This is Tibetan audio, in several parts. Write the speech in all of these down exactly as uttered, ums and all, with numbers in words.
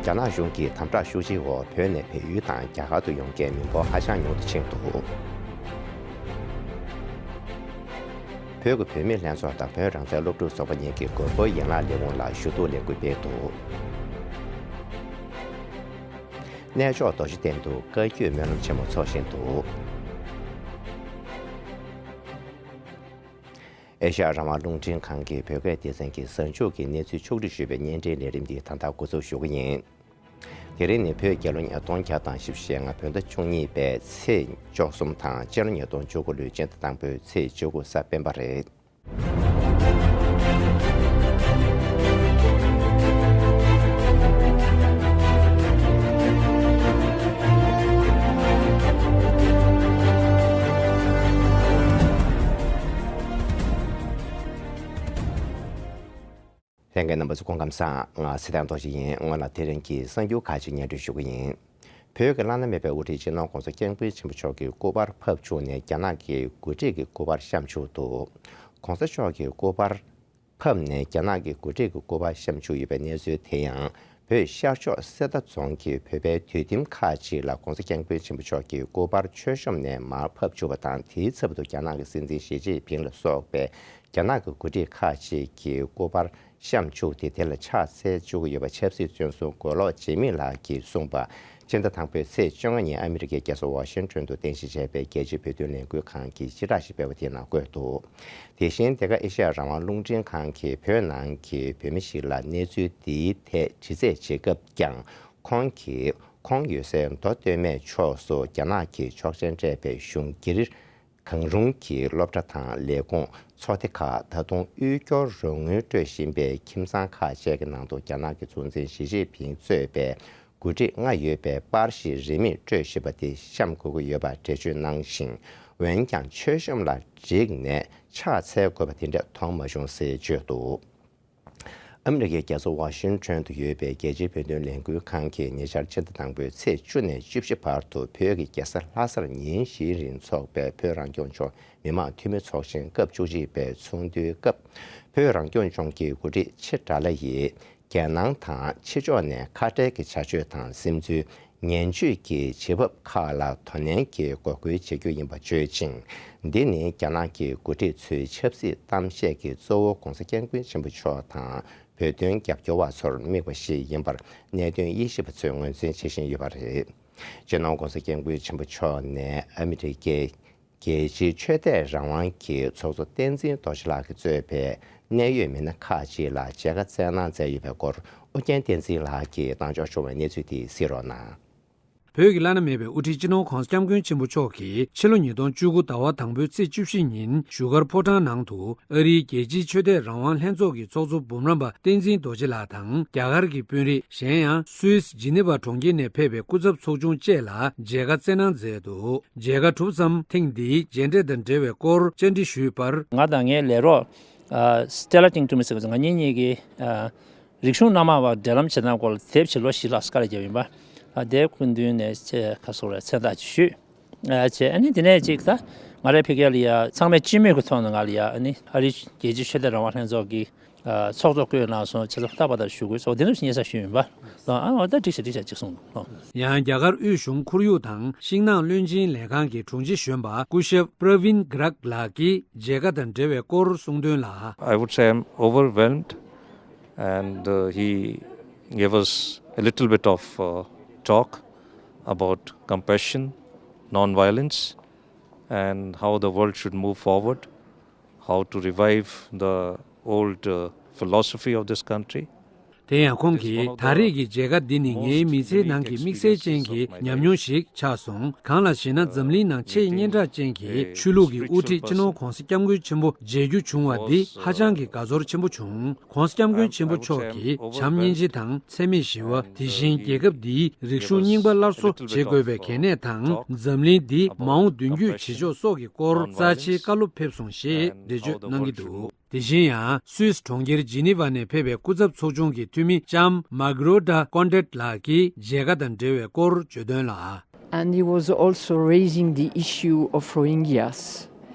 རྒྱ་ནག་གཞུང་གི་དམ་དྲག་ཤུགས་ཆེའི་འོག་བོད་ནས་བལ་ཡུལ་དང་རྒྱ་གར་དུ་ཡོང་མཁན་མི་འབོར་ཧ་ཅང་ཉུང་དུ་ཕྱིན་འདུག་བོད་ཀྱི་བུད་མེད་ལྷན་ཚོགས་དང་བོད་རང་བཙན་སློབ་ཕྲུག་ཚོགས་པ་གཉིས་ཀྱིས་སྒོར་སྒོར་ཡན་ལག་ལས་ཁུངས་ལ་ཞུ་གཏུག་ལས་འགུལ་སྤེལ་འདུག་གནས་མཆོག་རྡོ་རྗེ་གདན་དུ་བཀའ་བརྒྱུད་སྨོན་ལམ་ཆེན་མོ་འཚོགས་བཞིན་འདུག་ཨེ་ཤ་ཡ་རང་དབང་རླུང་འཕྲིན་ཁང་གི་བོད་སྐད་སྡེ་ཚན་གྱིས་གཟའ་མཇུག་གི་གནས་ཚུལ་ཕྱོགས་བསྒྲིགས་ཞུས་པའི་བརྙན་འཕྲིན་ལས་རིམ་འདི་ད་ལྟ་འགོ་འཛུགས་ཞུ་གི་ཡིན། དེ་རིང་ནི་བོད་རྒྱལ་ལོ་ཉིས་སྟོང་བརྒྱ་དང་བཞི་བཅུ་ཞེ་ལྔ་བོད་ཟླ་བཅུ་གཉིས་པའི་ཚེས་བཅུ་གསུམ་དང་སྤྱི་ལོ་ཉིས་སྟོང་བཅུ་དགུ་ལོའི་སྤྱི་ཟླ་དང་པོའི་ཚེས་བཅུ་དགུ་གཟའ་སྤེན་པ་རེད། ལྷན་རྒྱས་རྣམ་པ་ཚོ་སྐུ་ཁམས་བཟང་། ང་ཚེ་བརྟན་རྡོ་རྗེ་ཡིན། སྔོན་ལ་དེ་རིང་གི་གསར་འགྱུར་ཁག་ཅིག་སྙན་སྒྲོན་ཞུ་གི་ཡིན། བོད་ཀྱི་བླ་ན་མེད་པའི་དབུ་ཁྲིད་སྤྱི་ནོར་༸གོང་ས་༸སྐྱབས་མགོན་ཆེན་པོ་མཆོག་གི་སྐུ་པར་ཕབ་བཅུག་ནས་རྒྱ་ནག་གི་འགོ་ཁྲིད་ཀྱི་སྐུ་པར་བཤམས་བཅུག་འདུག ༸གོང་ས་མཆོག་གི་སྐུ་པར་ཕབ་ནས་རྒྱ་ནག་གི་འགོ་ཁྲིད་ཀྱི་སྐུ་པར་བཤམས་བཅུག་ཡོད་པའི་གནས་ཚུལ་དེ་ཡང་། བོད་ཤར་ཕྱོགས་གསེར་རྟ་རྫོང་གི་བོད་པའི་དུད་ཁྱིམ་ཁག་ཅིག་ལ་༸གོང་ས་༸སྐྱབས་མགོན་ཆེན་པོ་མཆོག་གི་སྐུ་པར་མཆོད་བཤམས་ནས་མར་ཕབ་བཅུག་པ་དང་། དེའི་ཚབ་ཏུ་རྒྱ་ནག་གི་སྲིད་འཛིན་ཞི་ཅིན་ཕིང་ལ་སོགས་པའི་རྒྱ་ནག་གི་འགོ་ཁྲིད་ཁག་ཅིག་གི་སྐུ་པར་བཤམས་བཅུག་སྟེ། དེ་ལ་ཕྱག་འཚལ་བཅུག་གི་ཡོད་པ་ཆབ་སྲིད་བཙོན་ཟུར་མགོ་ལོག་འཇིགས་མེད་ལགས་ཀྱིས་གསུངས་པ། སྤྱི་ཟླ་དང་པོའི་ཚེས་བཅོ་ལྔ་ཉིན་ཨ་མི་རི་ཀའི་རྒྱལ་ས་ཝ་ཤིང་ཊོན་དུ་རྟེན་གཞི་བྱས་པའི་རྒྱལ་སྤྱིའི་བོད་དོན་ལས་འགུལ་ཁང་གིས་སྤྱི་བསྒྲགས་ཤིག་སྤེལ་བ་དེའི་ནང་བཀོད་འདུག་དེ་བཞིན་དེ་ག་ཨེ་ཤ་ཡ་རང་དབང་རླུང་འཕྲིན་ཁང་གིས་བོད་ནང་གི་བོད་མི་ཞིག་ལ་གནས་ཚུལ་འདིའི་ཐད་དྲི་རྩད་བྱེད་སྐབས་ཀྱང་། ཁོང་གིས་ཁོང་ཡོད་སའི་མདོ་སྟོད་སྨད་ཕྱོགས་སུ་རྒྱ་ནག་གི་ཆོག་མཆན་སྤྲད་པའི་གཞུང་སྒེར་གང་རུང་གི་སློབ་གྲྭ་དང་ལས་ཁུངས་ཚོགས་སྡེ་ཁག་ད་དུང་དབུལ་སྐྱོར་རོགས་དངུལ་སྤྲོད་བཞིན་པའི་ཁྱིམ་ཚང་ཁག་བཅས་ཀྱི་ནང་དུ་རྒྱ་ནག་གི་གཙོ་འཛིན་ཞི་ཅིན་ཕིང་གཙོས་པའི་འགོ་ཁྲིད་ལྔ་ཡོད་པའི་པར་ཞིག་རིན་མེད་སྤྲོད་བཞིན་པ་དེ་བཤམས་དགོས་ཀྱི་ཡོད་པ་འགྲེལ་བརྗོད་གནང་ཞིང་། འོན་ཀྱང་མཆོད་བཤམས་ལ་འགྲིག་ནས་ཕྱག་འཚལ་དགོས་པ་དེ་འདྲ་མཐོང་མ་བྱུང་ཟེར་བརྗོད་འདུག་ཨ་མི་རི་ཀའི་རྒྱལ་ས་ཝ་ཤིང་ཊོན་དུ་ཡོད་པའི་རྒྱལ་སྤྱིའི་བོད་དོན་ལས་འགུལ་ཁང་གིས་ཉེ་ཆར་ཕྱི་ཟླ་དང་པོའི་ཚེས་བཅུ་ནས་བཅུ་བཞི་བར་དུ་བོད་ཀྱི་རྒྱལ་ས་ལྷ་སར་ཉིན་བཞིའི་རིང་འཚོགས་པའི་བོད་རང་སྐྱོང་ལྗོངས་མི་དམངས་འཐུས་མི་ཚོགས་ཆེན་སྐབས་བཅུ་གཅིག་པའི་ཚོགས་འདུའི་སྐབས། བོད་རང་སྐྱོང་ལྗོངས་ཀྱི་འགོ་ཁྲིད་ཆེ་དགྲ་ལྷ་ཡིས། རྒྱལ་ནང་དང་ཕྱི་ཕྱོགས་ནས་ཁ་བྲལ་གྱི་བྱ་སྤྱོད་དང་སིམ་འཛུལ། ངན་ཇུས་ཀྱི་བྱེད་བབ་ཁག་ལ་དོ་ནན་གྱིས་འགོག་རྒོལ་བྱེད་རྒྱུ་ཡིན་པ་བརྗོད་ཅིང་། འདི་ནི་རྒྱ་ནག་གི་འགོ་ཁྲིད་ཚོའི་ཆབ་སྲིད་གཏམ་བཤད་ཀྱི་གཙོ་བོ་༸གོང་ས་༸སྐྱབས་མགོན་ཆེན་པོ་མཆོག་དང་། བོད་དོན་རྒྱབ་སྐྱོར་བ་ཚོར་དམིགས་པ་ཞིག་ཡིན་པར་གནད་དོན་དབྱེ་ཞིབ་པ་ཚོས་ངོས་འཛིན་བྱེད་བཞིན་ཡོད་པ་རེད། སྤྱི་ནོར་༸གོང་ས་༸སྐྱབས་མགོན་ཆེན་པོ་མཆོག་ནས་ཨ་མི་རི་ཀའི་རྒྱལ་སྤྱིའི་ཆོས་དད་རང་དབང་གི་ཚོགས་གཙོ་བསྟན་འཛིན་རྡོ་རྗེ་ལགས་ཀྱིས་གཙོས་པའི་གནད་ཡོད་མི་སྣ་ཁག་ཅིག་ལ་མཇལ་ཁ་བསྩལ་གནང་མཛད་ཡོད་པའི་སྐོར་ཨུ་རྒྱན་བསྟན་འཛིན་ལགས་ཀྱིས་གཏམ་བརྗོད་ཞུ་བའི་གནས་ཚུལ་དེ་གཟིགས་རོགས་གནང་། བོད་ཀྱི་བླ་ན་མེད་པའི་དབུ་ཁྲིད་སྤྱི་ནོར་༸གོང་ས་༸སྐྱབས་མགོན་ཆེན་པོ་མཆོག་གིས་ཕྱི་ལོ་ཉིས་སྟོང་བཅུ་དགུ་ཟླ་བ་དང་པོའི་ཚེས་བཅུ་བཞི་ཉིན་བཞུགས་སྒར་ཕོ་བྲང་ནང་དུ་ཨ་རིའི་རྒྱལ་སྤྱིའི་ཆོས་དད་རང་དབང་ལྷན་ཚོགས་ཀྱི་ཚོགས་གཙོ་འབུམ་རམས་པ་བསྟན་འཛིན་རྡོ་རྗེ་ལགས་དང་། རྒྱ་གར་གྱི་དཔོན་རིགས། གཞན་ཡང་སུད་སི་ཇི་ནི་ཝ་གྲོང་ཁྱེར་ནས་ཕེབས་པའི་སྐུ་ཚབ་ཚོགས་ཆུང་བཅས་ལ་མཇལ་ཁ་བསྩལ་གནང་མཛད་འདུག་མཇལ་ཁ་གྲུབ་མཚམས་ཐེངས་འདིའི་མཇལ་འཕྲད་དང་འབྲེལ་བའི་སྐོར་བཅར་འདྲི་ཞུས་པར། ང་དང་ངའི་ལས་རོགས་ཨ་སི་ཊེ་ལ་ཊིང་ཏུ་མི་ཟེར་བ་ང་གཉིས་གཉིས་ཀྱིས་ཨ་རིག་གཞུང་སྣ་མང་བ་འབྲེལ་ལམ་བྱེད་སྟངས་སྐོར་ལ་དེབ་ཕྱི་ལོ་བཞི་ལྷག་དཀའ་ལས་བརྒྱབ་ཡིན་པ། ཨ་དེབ་སྐུ་མདུན་ནས་ཁ་གསོ་ར་མཚན་རྟགས་ཅིག་ཞུས། ཨ་བྱས་ཨ་ནི་དེ་ནས་ཅིག་ད་ང་རའི་ཕ་གི་ལ་ཡ་ཚང་མས་སྤྱི་མོས་ཀྱི་ཐོག་ནས་ང་ལ་ཡ་ཨ་ནི་ཨ་རིའི་རྒྱལ་སྤྱིའི་ཆོས་དད་རང་དབང་ལྷན་ཚོགས་ཀྱི་ཨ་ཚོགས་གཙོ་བསྐོས་གནང་སོང་། བྱས་ཙང་ལྟ་བ་དང་ཞུ་དགོས་སོགས་དེ་ཚོ་ཞིག་སྙན་སེང་ཞུས་ཡིན་པ། ཨ་འོ་ད་འགྲིག་ཤག་འགྲིག་ཤག་ཅིག་གསུངས་འདུག་ཡང་རྒྱ་གར་དབུས་གཞུང་ཁོར་ཡུག་དང་ཤིང་ནགས་བློན་ཆེན་ལས་ཁང་གི་དྲུང་ཆེ་གཞོན་པ་སྐུ་ཞབས་པྲ་ཝིན་གྷ་རག་ལགས་ཀྱིས་མཇལ་ཁ་དང་འབྲེལ་བའི་སྐོར་གསུངས་དོན་ལ། I would say I'm overwhelmed and uh, he gave us a little bit of uh, talk about compassion, non-violence and how the world should move forward, how to revive the old uh, philosophy of this country. དེ་ཡང་ཁོང་གིས་ད་རེས་ཀྱི་མཇལ་ཁ་འདི་ནི་ངའི་མི་ཚེའི་ནང་གི་དམིགས་བསལ་ཅན་གྱི་ཉམས་མྱོང་ཞིག་ཆགས་སོང་། གང་ལགས་ཞེ་ན་འཛམ་གླིང་ནང་ཆེས་སྙན་གྲགས་ཅན་གྱི་ཆོས་ལུགས་ཀྱི་དབུ་ཁྲིད་སྤྱི་ནོར་༸གོང་ས་༸སྐྱབས་མགོན་ཆེན་པོ་མཇལ་རྒྱུ་བྱུང་བ་འདི་ཧ་ཅང་གི་དགའ་ཚོར་ཆེན་པོ་བྱུང་། ༸གོང་ས་༸སྐྱབས་མགོན་ཆེན་པོ་མཆོག་གིས་བྱམས་སྙིང་རྗེ་དང་འཚེ་མེད་ཞི་བ། དེ་བཞིན་རྒྱལ་ཁབ་འདིའི་རིག་གཞུང་རྙིང་པ་སླར་གསོ་བྱེད་དགོས་པའི་གལ་གནད་དང་། འཛམ་གླིང་འདི་མ་འོངས་མདུན་སྐྱོད་བྱེད་ཕྱོགས་སོགས་ཀྱི་སྐོར་རྩ་ཆེའི་བཀའ་སློབ་ཕེབས་སོང་ཞེས་འགྲེལ་བརྗོད་གནང་གི་འདུག་དེ་བཞིན་ཡང་སུད་སི་གྲོང་ཁྱེར་ཇི་ནི་ཝ་ནས་ཕེབས་པའི་སྐུ་ཚབ་ཚོགས་ཆུང་གི་འཐུས་མི་ལྕམ་མཱག་རོ་ཏ་ཀོན་ཌེད་ལགས་ཀྱིས་མཇལ་ཁ་དང་འབྲེལ་བའི་སྐོར་བརྗོད་དོན་ལ། And he was also raising the issue of Rohingyas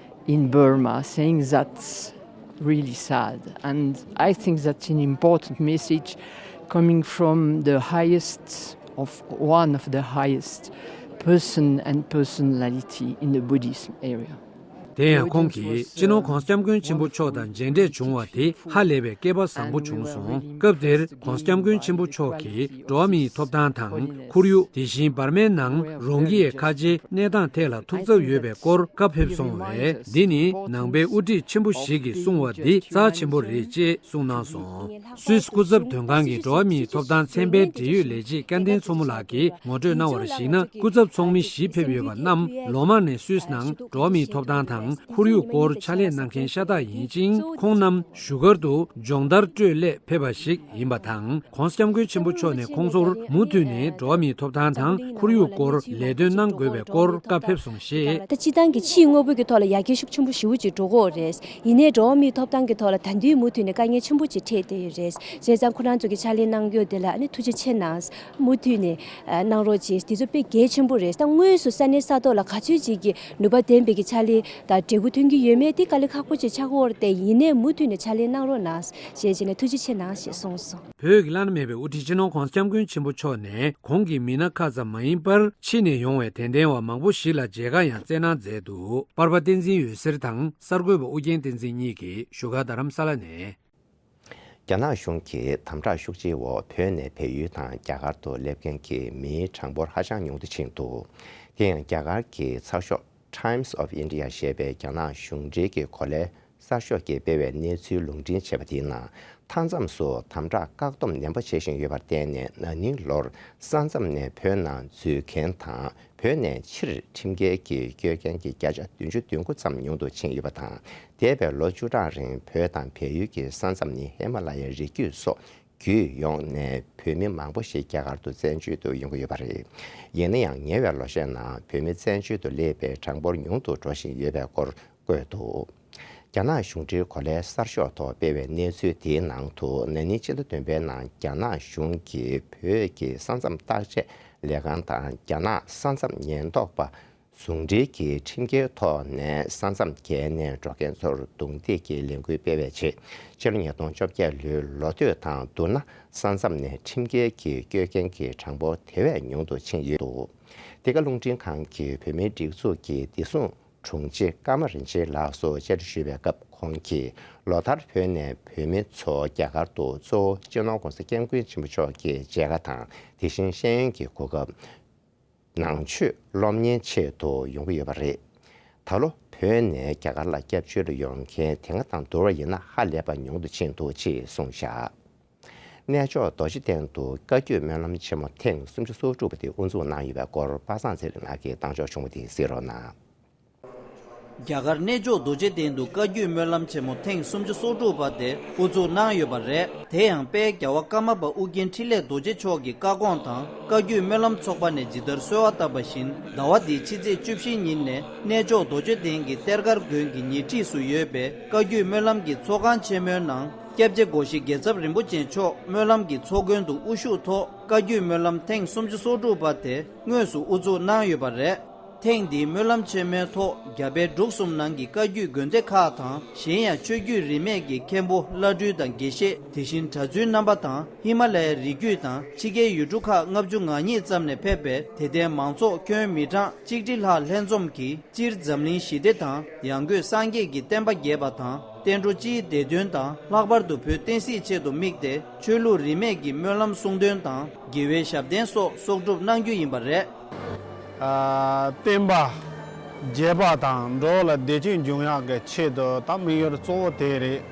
in Burma, saying that's really sad. And I think that's an important message Coming from the highest of one of the highest person and personality in the Buddhism area. དེ་ཡང་ཁོང་གིས་སྤྱི་ནོར་༸གོང་ས་༸སྐྱབས་མགོན་ཆེན་པོ་མཆོག་དང་མཇལ་འཕྲད་བྱུང་བ་དེ་ཧ་ལས་པའི་སྐལ་པ་བཟང་པོ་བྱུང་སོང་། སྐབས་དེར་༸གོང་ས་༸སྐྱབས་མགོན་ཆེན་པོ་མཆོག་གིས་འགྲོ་བ་མིའི་ཐོབ་ཐང་དང་ཁོར་ཡུག་དེ་བཞིན་འབར་མའི་ནང་རོ་ཧིན་གྱའི་ཁ་ཆེའི་གནས་སྟངས་ཐད་ལ་ཐུགས་འཚབ་ཡོད་པའི་སྐོར་བཀའ་ཕེབས་སོང་བས། འདི་ནི་ནང་པའི་དབུ་ཁྲིད་ཆེན་པོ་ཞིག་གིས་གསུངས་པ་འདི་རྩ་ཆེན་པོ་རེད་ཅེས་གསུངས་གནང་སོང་། སུད་སི་སྐུ་ཚབ་དོན་ཁང་གི་འགྲོ་བ་མིའི་ཐོབ་ཐང་ཚན་པའི་འབྲེལ་ཡོད་ལས་བྱེད་སྐལ་ལྡན་མཚོ་མོ་ལགས་ཀྱིས་ངོ་སྤྲོད་གནང་བར་གཞིགས་ན། སྐུ་ཚབ་ཚོགས་མི་བཞི་ཕེབས་ཡོད་པ་རྣམས་ལོ་མང་ནས་སུད་སི་ནང་འགྲོ་བ་མིའི་ཐོབ་ཐང་དང་ཁོར་ཡུག་སྐོར་ཕྱག་ལས་གནང་མཁན་ཤ་སྟག་ཡིན་ཅིང་། ཁོང་རྣམས་བཞུགས་སྒར་དུ་སྦྱོང་བརྡར་སྤྲོད་སླད་ཕེབས་པ་ཞིག་ཡིན་པ་དང་། ༸གོང་ས་༸སྐྱབས་མགོན་ཆེན་པོ་མཆོག་ནས་ཁོང་ཚོར་མུ་མཐུད་ནས་འགྲོ་བ་མིའི་ཐོབ་ཐང་དང་ཁོར་ཡུག་སྐོར་ལས་དོན་གནང་དགོས་པའི་སྐོར་བཀའ་ཕེབས་སོང་ཞེས། ད་སྤྱི་བཏང་གི་ཕྱིའི་དངོས་པོ་གི་ཐོག་ལ་ཡར་རྒྱས་ཤུགས་ཆེན་པོ་ཞེ་པོ་ཅིག་འགྲོ་གི་ཡོད་རེད། ཡིན་ནའི་འགྲོ་བ་མིའི་ཐོབ་ཐང་གི་ཐོག་ལ་ད་དུང་མུ་མཐུད་ནས་དཀའ་ངལ་ཆེན་པོ་ཅིག་འཕྲད་བསྡད་ཡོད་རེད། བྱས་ཙང་ཁོ་རང་ཚོ་གི་ཕྱག་ལས་གནང་རྒྱུ་དེ་ལ་ཨ་ནི་ཐུགས་རྗེ་ཆེ་གནང་། མུ་མཐུད་ནས་ཨ་གནང་རོགས་གྱིས། དེ་ཚོ་དཔེ་གལ་ཆེན་པོ་རེད། ད་དངོས་སུ་ས་གནས་ས་ཐོག་ལ་ག་ཚོད་ཅིག་གི་ནུས་པ་ལྡན་པའི་གི་ཕྱག་ལས་དང་འབྲས་བུ་ཐོན་གྱི་ཡོད་མེད་དེ་དཀའ་ལས་ཁག་པོ་ཅིག་ཆགས་ཀྱི་ཡོད་རེད་དེ། ཡིན་ནའི་མུ་མཐུད་ནས་ཕྱག་ལས་གནང་རོགས་གནང་ཞེས་བྱས་ནས་ཐུགས་རྗེ་ཆེ་གནང་ཞེས་གསུངས་སོང་། བོད་ཀྱི་བླ་ན་མེད་པའི་དབུ་ཁྲིད་སྤྱི་ནོར་༸གོང་ས་༸སྐྱབས་མགོན་ཆེན་པོ་མཆོག་ནས་ཁོང་གི་མི་སྣ་ཁག་ཙམ་མ་ཡིན་པར་ཕྱི་ནས་ཡོང་བའི་དད་ལྡན་པ་མང་པོ་ཞིག་ལ་མཇལ་ཁ་ཡང་བསྩལ་གནང་མཛད་འདུག་པར་པ་བསྟན་འཛིན་འོད་ཟེར་དང་གསར་འགོད་པ་ཨུ་རྒྱན་བསྟན་འཛིན་གཉིས་ཀྱིས་བཞུགས་སྒར་རྡ་རམ་ས་ལ་ནས། རྒྱ་ནག་གཞུང་གིས་དམ་དྲག་ཤུགས་ཆེའི་འོག་བོད་ནས་བལ་ཡུལ་དང་རྒྱ་གར་དུ་སླེབས་མཁན་གྱི་མིའི་གྲངས་འབོར་ཧ་ཅང་ཉུང་དུ་ཕྱིན་འདུག་དེ་ཡང་རྒྱ་གར་གྱི་ཚགས་ཤོག་Times of India ཞེས་པས་རྒྱ་ནག་གཞུང་འབྲེལ་གྱི་གོ་ལའི་གསར་ཤོག་གིས་སྤེལ་བའི་གནས་ཚུལ་ལུང་འདྲེན་བྱས་པ་དེའི་ནང་། མཐའ་མཚམས་སུ་དམ་དྲག་བཀག་སྡོམ་ནན་པོ་བྱེད་བཞིན་ཡོད་པར་བརྟེན་ནས། ན་ནིང་ལོར་ས་མཚམས་ནས་བོད་ནང་འཛུལ་མཁན་དང་། བོད་ནས་ཕྱིར་ཁྲིམས་འགལ་གྱིས་སྐྱོད་མཁན་གྱི་བརྒྱ་ཆ་བདུན་ཅུ་དོན་དགུ་ཙམ་ཉུང་དུ་ཕྱིན་ཡོད་པ་དང་། འདས་པའི་ལོ་བཅུ་གྲངས་རིང་བོད་དང་བལ་ཡུལ་གྱི་ས་མཚམས་ནི་ཧི་མ་ལ་ཡའི་རི་རྒྱུད་སོགས་བརྒྱུད་ཡོང་ནས། བོད་མི་མང་པོ་ཞིག་རྒྱ་གར་དུ་བཙན་བྱོལ་དུ་ཡོང་གི་ཡོད་པ་རེད། ཡིན་ན་ཡང་། ཉེ་བའི་ལོ་ཤས་ནང་བོད་མི་བཙན་བྱོལ་དུ་སླེབས་པའི་གྲངས་འབོར་ཉུང་དུ་འགྲོ་བཞིན་ཡོད་པའི་སྐོར་བཀོད་འདུག་རྒྱ་ནག་གཞུང་འབྲེལ་གོ་ལའི་གསར་ཤོག་ཐོག་སྤེལ་བའི་གནས་ཚུལ་དེའི་ནང་དུ། ན་ནིང་ཕྱི་ཟླ་བདུན་པའི་ནང་རྒྱ་ནག་གཞུང་གིས་བོད་ཀྱི་ས་མཚམས་བརྟག་དཔྱད་ལས་ཁང་དང་། རྒྱ་ནག་ས་མཚམས་ཉེན་རྟོག་པ་ཟུང་འབྲེལ་གྱི་ཁྲིམས་འགལ་ཐོག་ནས་ས་མཚམས་བརྒལ་ནས་འགྲོ་མཁན་ཚོར་རྡུང་རྡེག་གི་ལས་འགུལ་སྤེལ་བའི་རྗེས། ཕྱི་ལོ་ཉིས་སྟོང་བཅོ་བརྒྱད་ལོའི་ལོ་སྟོད་དང་བསྡུར་ན། ས་མཚམས་ནས་ཁྲིམས་འགལ་གྱིས་སྐྱོད་མཁན་གྱི་གྲངས་འབོར་དེ་བས་ཉུང་དུ་ཕྱིན་ཡོད་འདུག་འདི་ག་རླུང་འཕྲིན་ཁང་གི་བོད་མིའི་སྒྲིག་འཛུགས་ཀྱི་བདེ་སྲུང་དྲུང་ཆེ་ཀརྨ་རིན་ཆེན་ལགས་སུ་བཅར་འདྲི་ཞུས་པའི་སྐབས། ཁོང་གིས་ལོ་ལྟར་བོད་ནས་བོད་མི་ཚོ་རྒྱ་གར་དུ་གཙོ་བོ་སྤྱི་ནོར་༸གོང་ས་༸སྐྱབས་མགོན་ཆེན་པོ་མཆོག་གི་མཇལ་ཁ་དང་། དེ་བཞིན་ཤེས་ཡོན་གྱི་གོ་སྐབས། ནང་ཆོས་སློབ་གཉེར་ཆེད་དུ་ཡོང་གི་ཡོད་པ་རེད། ད་ལོ་བོད་ནས་རྒྱ་གར་ལ་སྐྱབས་བཅོལ་དུ་ཡོང་མཁན་དེ་སྔ་དང་བསྡུར་བ་ཡིན་ན་ཧ་ལས་པ་ཉུང་དུ་ཕྱིན་འདུག་ཅེས་གསུངས་བཞག་གནས་མཆོག་རྡོ་རྗེ་གདན་དུ་བཀའ་བརྒྱུད་སྨོན་ལམ་ཆེན་མོ་ཐེངས་སུམ་ཅུ་སོ་དྲུག་པ་དེ་དབུ་འཛུགས་གནང་ཡོད་པའི་སྐོར་པ་སངས་ཚེ་རིང་ལགས་ཀྱིས་བཏང་འབྱོར་བྱུང་བ་དེ་གཟིགས་རོགས་གནང་། རྒྱ་གར་གནས་མཆོག་རྡོ་རྗེ་གདན་དུ་བཀའ་བརྒྱུད་སྨོན་ལམ་ཆེན་མོ་ཐེངས་སུམ་ཅུ་སོ་དྲུག་པ་དེ་དབུ་འཛུགས་གནང་ཡོད་པ་རེད། དེ་ཡང་དཔལ་རྒྱལ་བ་ཀརྨ་པ་ཨོ་རྒྱན་འཕྲིན་ལས་རྡོ་རྗེ་མཆོག་གི་བཀའ་དགོངས་དང་། བཀའ་བརྒྱུད་སྨོན་ལམ་ཚོགས་པ་ནས་ཇི་ལྟར་གསོལ་བ་བཏབ་པ་བཞིན། ཟླ་བ་འདིའི་ཕྱི་ཚེས་བཅུ་བཞི་ཉིན་ནས་གནས་མཆོག་རྡོ་རྗེ་གདན་གྱི་གཏེར་སྒར་དགོན་གྱི་ཉེ་འཁྲིས་སུ་ཡོད་པའི་བཀའ་བརྒྱུད་སྨོན་ལམ་གྱི་ཚོགས་ཁང་ཆེན་མོའི་ནང་། སྐྱབས་རྗེ་སྒོར་གཞི་རྒྱལ་ཚབ་རིན་པོ་ཆེ་མཆོག་སྨོན་ལམ་གྱི་ཚོགས་མགོན་དུ་དབུ་བཞུགས་ཐོག་བཀའ་བརྒྱུད་སྨོན་ལམ་ཐེངས་སུམ་ཅུ་སོ་དྲུག་པ་དེ་དངོས་སུ་དབུ་འཛུགས་གནང་ཡོད་པ་རེད། ཐེངས་འདིའི་སྨོན་ལམ་ཆེན་མོའི་ཐོག་རྒྱ་བལ་འབྲུག་གསུམ་ནང་གི་བཀའ་བརྒྱུད་དགོན་སྡེ་ཁག་དང་། གཞན་ཡང་ཆོས་བརྒྱུད་རིས་མེད་ཀྱི་མཁན་པོ་བླ་སྤྲུལ་དང་དགེ་བཤེས། དེ་བཞིན་གྲྭ་བཙུན་རྣམ་པ་དང་། ཧི་མ་ལ་ཡའི་རི་རྒྱུད་དང་ཕྱི་རྒྱལ་ཡུལ་གྲུ་ཁག་ལྔ་བཅུ་ང་གཉིས་ཙམ་ནས་ཕེབས་པའི་དད་ལྡན་མང་ཚོགས་ཁྱོན་མི་གྲངས་གཅིག་ཁྲི་ལྷག་ལྷན་འཛོམས་ཀྱིས། སྤྱིར་འཛམ་གླིང་ཞི་བདེ་དང་། ཡང་སྒོས་སངས་རྒྱས་ཀྱི་བསྟན་པ་རྒྱས་པ་དང་། བསྟན་འགྲོ་སྤྱིའི་བདེ་དོན་དང་། ལྷག་པར་དུ་བོད་བསྟན་སྲིད་ཆེད་དུ་དམིགས་ཏེ། ཆོས་ལུགས་རིས་མེད་ཀྱི་སྨོན་ལམ་གསུང་འདོན་དང་། དགེ་བའི་ཞབས་བརྟན་སོགས་གསོག་སྒྲུབ་གནང་རྒྱུ་ཡིན་པ་རེད། ཨ། བསྟན་པ་རྒྱས་པ་དང་འགྲོ་བ་ལ་བདེ་སྐྱིད་འབྱུང་ཡག་གི་ཆེད་དུ་ད་དམིགས་ཡུལ་གཙོ་བོ་དེ་རེད།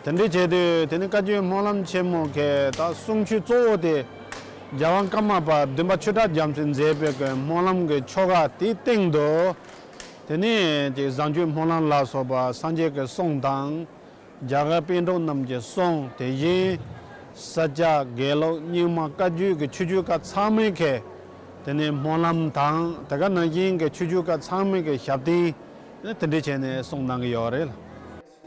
དེ་འདྲའི་བྱས་དུས་དེ་ནི་བཀའ་བརྒྱུད་སྨོན་ལམ་ཆེན་མོ་གི་ད་གསུང་ཆོས་གཙོ་བོ་དེ། རྒྱལ་དབང་ཀརྨ་པ་བདུན་པ་ཆོས་གྲགས་རྒྱ་མཚོས་མཛད་པའི་གི་སྨོན་ལམ་གྱི་ཆོ་ག་དེའི་སྟེང་དུ། དེ་ནས་ཀྱི་བཟང་སྤྱོད་སྨོན་ལམ་ལ་སོགས་པ་སངས་རྒྱས་ཀྱི་གསུང་དང་། རྒྱ་གར་པཎ་གྲུབ་རྣམས་ཀྱི་གསུང་། དེ་བཞིན་ས་སྐྱ་དགེ་ལུགས་རྙིང་མ་བཀའ་བརྒྱུད་ཀྱི་ཆོས་བརྒྱུད་ཁག་ཚང་མའི་གི་དེ་ནས་སྨོན་ལམ་དང་། དེ་ག་ནང་བཞིན་གྱི་ཆོས་བརྒྱུད་ཁག་ཚང་མའི་གི་ཞབས་བརྟན་དེ་འདྲ་བྱས་ནས་གསུང་གནང་གི་ཡོད་རེད།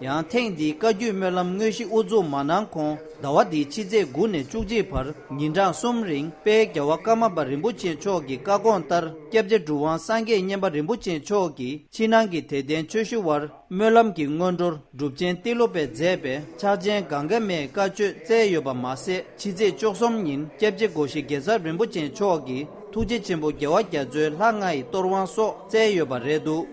ཡང་ཐེངས་འདིའི་བཀའ་བརྒྱུད་སྨོན་ལམ་དངོས་གཞི་དབུ་འཛུགས་མ་གནང་གོང་ཟླ་བ་འདིའི་ཕྱི་ཚེས་དགུ་ནས་བཅུ་གཅིག་བར་ཉིན་གྲངས་གསུམ་རིང་དཔལ་རྒྱལ་བ་ཀརྨ་པ་རིན་པོ་ཆེ་མཆོག་གི་བཀའ་དགོངས་ལྟར་སྐྱབས་རྗེ་གྲུབ་དབང་སངས་རྒྱས་མཉན་པ་རིན་པོ་ཆེ་མཆོག་གིས་ཕྱི་ནང་གི་དད་ལྡན་ཆོས་ཞུ་བར་སྨོན་ལམ་གྱི་སྔོན་འགྲོར་སྒྲུབ་ཆེན་ཏི་ལོ་པས་མཛད་པའི་ཕྱག་ཆེན་གངྒཱ་མའི་བཀའ་ཆོས་སྩལ་ཡོད་པ་མ་ཟད། ཕྱི་ཚེས་བཅུ་གསུམ་ཉིན་སྐྱབས་རྗེ་སྒོ་བཞི་གེ་སར་རིན་པོ་ཆེ་མཆོག་གིས་ཐུགས་རྗེ་ཆེན་པོ་རྒྱལ་བ་རྒྱ་མཚོའི་ལྷ་ལྔ་ཡི་གཏོར་དབང་སོགས་སྩལ་ཡོད་པ་རེད་འདུག་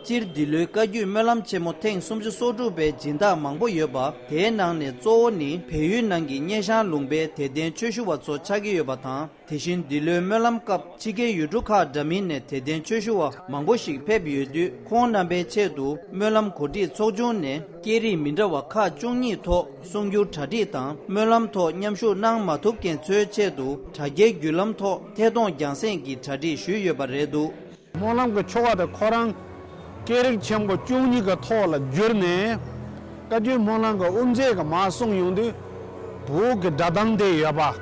སྤྱིར་འདི་ལོའི་བཀའ་བརྒྱུད་སྨོན་ལམ་ཆེན་མོ་ཐེངས་སུམ་ཅུ་སོ་དྲུག་པའི་སྦྱིན་བདག་མང་པོ་ཡོད་པ། དེའི་ནང་ནས་གཙོ་བོ་ནི་བལ་ཡུལ་ནང་གི་སྙེ་ཤང་ལུང་པའི་དད་ལྡན་ཆོས་ཞུ་བ་ཚོ་ཆགས་ཀྱི་ཡོད་པ་དང་། དེ་བཞིན་འདི་ལོའི་སྨོན་ལམ་སྐབས་ཕྱི་རྒྱལ་ཡུལ་གྲུ་ཁག་འདྲ་མིན་ནས་དད་ལྡན་ཆོས་ཞུ་བ་མང་པོ་ཞིག་ཕེབས་ཡོད་དུས། ཁོང་རྣམ་པའི་ཆེད་དུ་སྨོན་ལམ་གོ་སྒྲིག་ཚོགས་ཆུང་ནས་སྐད་རིགས་མི་འདྲ་བ་ཁག་བཅུ་གཉིས་ཐོག་གསུང་སྒྱུར་གྲ་སྒྲིག་དང་། སྨོན་ལམ་ཐོག་མཉམ་ཞུགས་གནང་མ་ཐུབ་མཁན་ཚོའི་ཆེད་དུ་དྲ་རྒྱའི་བརྒྱུད་ལམ་ཐོག་ཐད་གཏོང་རྒྱང་སྲིང་གི་གྲ་སྒྲིག་ཞུས་ཡོད་པ་རེད་འདུག་སྨོན་ལམ་གྱི་ཆོ་ག་དེ་ཁོ་རང་སྐད་རིགས་ཆེན་པོ་བཅུ་གཉིས་ཀྱི་ཐོག་ལ་བསྒྱུར་ནས། བཀའ་བརྒྱུད་སྨོན་ལམ་གྱི་དབུ་མཛད་ཀྱིས་མར་གསུངས་ཡོང་དུས། བོད་ཀྱི་སྒྲ་གདངས་དེ་ཡོད་པ།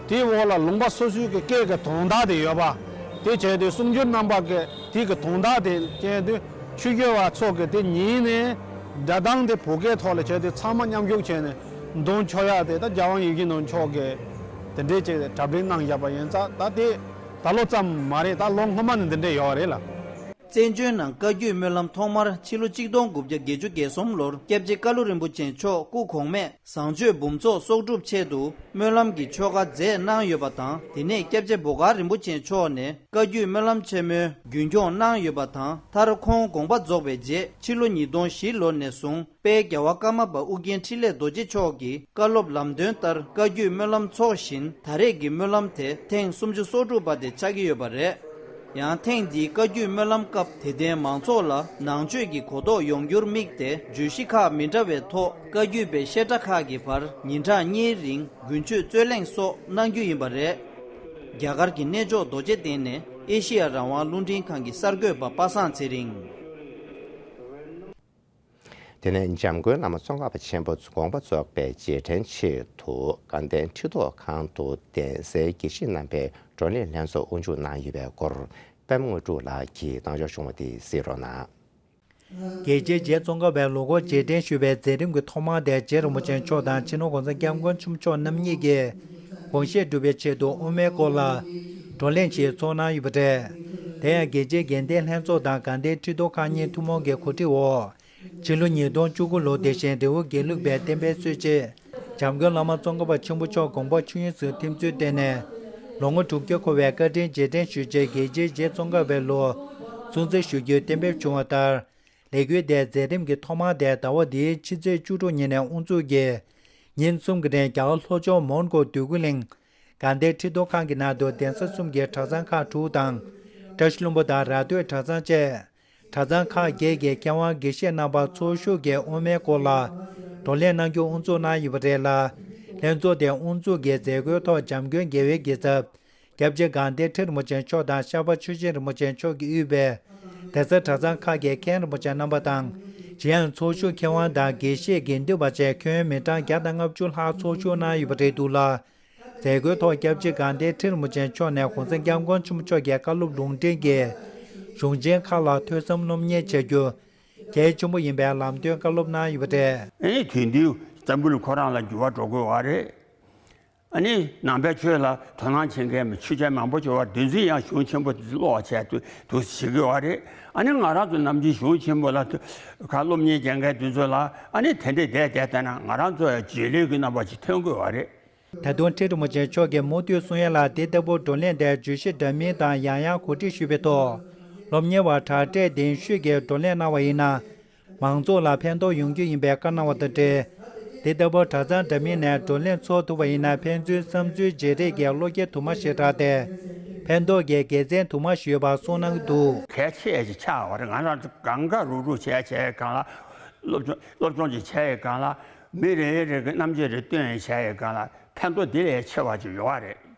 དེའི་འོག་ལ་ལུང་པ་སོ་སོའི་གི་སྐད་ཀྱི་དོན་དག་དེ་ཡོད་པ། དེ་བྱས་ཏེ་གསུང་སྒྱུར་རྣམ་པ་གིས་དེ་གི་དོན་དག་དེ་བྱས་ཏེ་ཆོས་སྒྱུར་བ་ཚོ་གིས་དེ་ཉན་ནས་སྒྲ་གདངས་དེ་བོད་སྐད་ཐོག་ལ་བྱས་ཏེ་ཚང་མ་མཉམ་ཞུགས་བྱས་ནས་འདོན་ཆོག་ཡ་དེ་ད་རྒྱལ་དབང་ཡིད་བཞིན་ནོར་བུ་མཆོག་གིས་དེ་འདྲའི་ཅིག་གྲ་སྒྲིག་གནང་བཞག་པ་ཡིན་ཙང་། ད་དེ་ད་ལོ་ཙམ་མ་རེད། ད་ལོ་སྔོན་མ་ནས་འདི་འདྲ་ཡོད་རེད་ལ། བཙན་བྱོལ་ནང་བཀའ་བརྒྱུད་སྨོན་ལམ་ཐོག་མར་ཕྱི་ལོ་ཆིག་སྟོང་དགུ་བརྒྱ་བརྒྱད་ཅུ་གྱ་གསུམ་ལོར་སྐྱབས་རྗེ་ཀ་ལུ་རིན་པོ་ཆེ་མཆོག་སྐུ་གོང་མས་བཟང་སྤྱོད་འབུམ་ཚོགས་གསོག་སྒྲུབ་ཆེད་དུ་སྨོན་ལམ་གྱི་ཆོ་ག་མཛད་གནང་ཡོད་པ་དང་། དེ་ནས་སྐྱབས་རྗེ་བོ་དཀར་རིན་པོ་ཆེ་མཆོག་ནས་བཀའ་བརྒྱུད་སྨོན་ལམ་ཆེན་མོའི་རྒྱུན་སྐྱོང་གནང་ཡོད་པ་དང་། མཐར་ཁོང་དགོངས་པ་རྫོགས་པའི་རྗེས་ཕྱི་ལོ་ཉིས་སྟོང་བཞི་ལོ་ནས་བཟུང་དཔལ་རྒྱལ་བ་ཀརྨ་པ་ཨུ་རྒྱན་འཕྲིན་ལས་རྡོ་རྗེ་མཆོག་གིས་བཀའ་སློབ་ལམ་སྟོན་ལྟར་བཀའ་བརྒྱུད་སྨོན་ལམ་འཚོགས་བཞིན། ད་རེས་ཀྱི་སྨོན་ལམ་དེ་ཐེངས་སུམ་ཅུ་སོ་དྲུག་པ་དེ་ཆགས་ཀྱི་ཡོད་པ་རེད། ཡང་ཐེངས་འདིའི་བཀའ་བརྒྱུད་སྨོན་ལམ་སྐབས་དད་ལྡན་མང་ཚོགས་ལ་ནང་ཆོས་ཀྱི་གོ་རྟོགས་ཡོང་རྒྱུར་དམིགས་ཏེ། བརྗོད་གཞི་ཁག་མི་འདྲ་བའི་ཐོག་བཀའ་བརྒྱུད་པའི་བཤད་གྲྭ་ཁག་གི་བར་ཉིན་གྲངས་གཉིས་རིང་དགུན་ཆོས་རྩོད་གླེང་སོགས་གནང་རྒྱུ་ཡིན་པ་རེད། རྒྱ་གར་གྱི་གནས་མཆོག་རྡོ་རྗེ་གདན་ནས་ཨེ་ཤི་ཡ་རང་དབང་རླུང་འཕྲིན་ཁང་གི་གསར་འགོད་པ་པ་སངས་ཚེ་རིང་། དེ་ནས་འཇམ་མགོན་བླ་མ་ཙོང་ཁ་པ་ཆེན་པོ་དགོངས་པ་རྫོགས་པའི་རྗེས་དྲན་ཆེད་དུ་དགའ་ལྡན་ཁྲི་ཐོག་ཁང་དུ་གདན་སའི་དགེ་བཤེས་རྣམ་པའི་བགྲོ་གླེང་ལྷན་ཚོགས་དབུ་འཛུགས་གནང་ཡོད་པའི་སྐོར། པད་མ་དངོས་གྲུབ་ལགས་ཀྱིས་གནང་ཕྱོགས་བྱུང་བ་དེ་གཟིགས་རོགས་གནང་། རྒྱལ་སྤྱིའི་རྗེ་ཙོང་ཁ་པའི་ལོ་འཁོར་རྗེས་དྲན་ཞུ་བའི་མཛད་རིམ་གྱི་ཐོག་མ་དེ་རྗེ་རིན་པོ་ཆེ་མཆོག་དང་སྤྱི་ནོར་༸གོང་ས་༸སྐྱབས་མགོན་ཆེན་པོ་མཆོག་རྣམ་གཉིས་ཀྱིས་དགོངས་བཞེས་སྒྲུབ་པའི་ཆེད་དུ་དབུ་མའི་སྐོར་ལ་བགྲོ་གླེང་ཞིག་ཚོགས་གནང་ཡོད་པ་རེད། དེ་ཡང་རྒྱལ་སྤྱིའི་དགའ་ལྡན་ལྷན་ཚོགས་དང་དགའ་ལྡན་ཁྲི་ཐོག་ཁང་གཉིས་ཐུན་མོང་གི་གོ་སྒྲིག་འོག་ཕྱི་ལོ་ཉིས་སྟོང་བཅུ་དགུ་ལོ་དེ་བཞིན་རི་བོ་དགེ་ལུགས་པའི་བསྟན་པའི་སྲོལ་འབྱེད་འཇམ་མགོན་བླ་མ་ཙོང་ཁ་པ་ཆེན་པོ་མཆོག་དགོངས་པ་ཆོས་དབྱིངས་སུ་ཐིམ་ཚུལ་བསྟན་ནས། ལོ་ངོ་དྲུག་བརྒྱ་འཁོར་བའི་བཀའ་དྲིན་རྗེས་དྲན་ཞུ་ཆེད་རྒྱལ་སྤྱིའི་རྗེ་ཙོང་ཁ་པའི་ལོ་སྲུང་བརྩི་ཞུ་རྒྱུའི་གཏན་འབེབས་བྱུང་བ་ལྟར། ལས་འགུལ་དེའི་མཛད་རིམ་གྱི་ཐོག་མ་དེ་ཟླ་བ་འདིའི་ཕྱི་ཚེས་བཅུ་དྲུག་ཉིན་ནས་དབུ་འཛུགས་ཀྱིས། ཉིན་གསུམ་གྱི་རིང་རྒྱ་གར་ལྷོ་ཕྱོགས་མོན་གྷོ་འདོད་རྒུ་གླིང་། དགའ་ལྡན་ཁྲི་ཐོག་ཁང་གི་ནང་དུ་གདན་ས་གསུམ་གྱི་གྲྭ་ཚང་ཁག་དྲུག་དང་། བཀྲ་ཤིས་ལྷུན་པོ་དང་ར་སྟོད་གྲྭ་ཚང་བཅས། གྲྭ་ཚང་ཁག་བརྒྱད་ཀྱི་མཁས་དབང་དགེ་བཤེས་རྣམ་པ་ཚོགས་ཞུགས་ཀྱིས་དབུ་མའི་སྐོར་ལ་བགྲོ་གླེང་གནང་རྒྱུ་དབུ་འཛུགས་གནང་ཡོད་པ་རེད་ལ། ལྷན་ཚོགས་དེའི་དབུ་འཛུགས་ཀྱི་མཛད་སྒོའི་ཐོག་འཇམ་མགོན་རྒྱལ་བའི་རྒྱལ་ཚབ། སྐྱབས་རྗེ་དགའ་ལྡན་ཁྲི་རིན་པོ་ཆེ་མཆོག་དང་ཤར་པ་ཆོས་ཆེན་རིན་པོ་ཆེ་མཆོག་གིས་དབུས་པའི་གདན་ས་གྲྭ་ཚང་ཁག་གི་མཁན་རིན་པོ་ཆེ་རྣམ་པ་དང་། གཞན་ཡང་ཚོགས་ཞུགས་མཁས་དབང་དང་དགེ་བཤེས་དགེ་འདུན་པ་བཅས་ཁྱོན་མི་གྲངས་བརྒྱ་དང་ལྔ་བཅུ་ལྷག་ཚོགས་ཞུགས་གནང་ཡོད་པ་རེད་འདུག་ལ། མཛད་སྒོའི་ཐོག་སྐྱབས་རྗེ་དགའ་ལྡན་ཁྲི་རིན་པོ་ཆེ་མཆོག་ནས་༸གོང་ས་༸སྐྱབས་མགོན་ཆེན་པོ་མཆོག་གི་བཀའ་སློབ་ལུང་འདྲེན་གྱིས་གཞུང་ཆེན་ཁག་ལ་ཐོས་བསམ་སློབ་གཉེར་བྱ་རྒྱུ་གལ་ཆེན་པོ་ཡིན་པའི་ལམ་སྟོན་བཀའ་སློབ་གནང་ཡོད་པ་རེད། ཨེ་ནི་དེང་དུས་བསམ་ཡུལ་ཁོ་རང་ལ་འགྱུར་བ་འགྲོ་དགོས་པ་རེད། ཨ་ནི་ནང་པའི་ཆོས་ལ་དོ་སྣང་བྱེད་མཁན་ཆོས་བྱེད་མང་པོ་བྱུང་བ་དེ་ཚོས་ཡང་གཞུང་ཆེན་པོ་དེ་ཚོ་ཀློག་བྱས་དུ་དུ་བྱེད་དགོས་པ་རེད། ཨ་ནི་ང་རང་ཚོ་ནམ་རྒྱུན་གཞུང་ཆེན་པོ་ལ་དུ་ག་སློབ་གཉེར་སྦྱང་མཁན་དེ་ཚོ་ལ་ཨ་ནི་དེ་འདྲས་བསྡད་བསྡད་བསྡད་ན་ང་རང་ཚོ་ཡང་རྗེས་ལུས་ཀྱི་རྣམ་པ་ཅིག་ཐོན་དགོས་པ་རེད། ད་དུང་ཁྲི་རིན་པོ་ཆེ་མཆོག་གིས་མུ་མཐུད་གསུང་ཡ་ལ། དེ་ལྟ་བུ་བགྲོ་གླེང་དེ་བརྗོད་གཞི་འདྲ་མིན་དང་ཡང་ཡང་གོ་སྒྲིག་ཞུས་པའི་ཐོག་སློབ་གཉེར་བ་དྲ་སྤྲོས་ལྡན་ཤོས་ཀྱིས་བགྲོ་གླེང་གནང་བ་ཡིན་ན། མང་ཚོགས་ལ་ཕན་ཐོགས་ཡོང་རྒྱུ་ཡིན་པའི་བཀའ་གནང་བ་དང་འབྲེལ། དེ་ལྟ་བུ་གྲྭ་ཚང་འདྲ་མིན་ནས་བགྲོ་གླེང་ཚོགས་ཐུབ་པ་ཡིན་ན། ཕན་ཚུན་བསམ་ཚུལ་བརྗེ་རེས་ཀྱི་བློ་སྐྱེད་དུ་མ་ཞེ་དྲགས་ཏེ། ཕན་ཐོགས་ཀྱི་དགེ་མཚན་དུ་མ་ཞིག་ཡོད་པ་གསུངས་གནང་གི་འདུག་གལ་ཆེ་ཞིག་ཆགས་པ་རེད། ང་རང་ཚོ་གང་ག་རུག་རུག་བྱས་བྱས་སྒང་ལ། སློབ་སྦྱོང་སློབ་སྦྱོང་ཅིག་བྱས་ཡི་སྒང་ལ། མི་རེ་རེ་གི་རྣམ་དཔྱོད་རེ་བཏོན་ཡི་བྱས་ཡི་སྒང་ལ་ཕན་ཐོགས་འདི་ལས་ཆེ་བ་ཅིག་ཡོད་པ་རེད།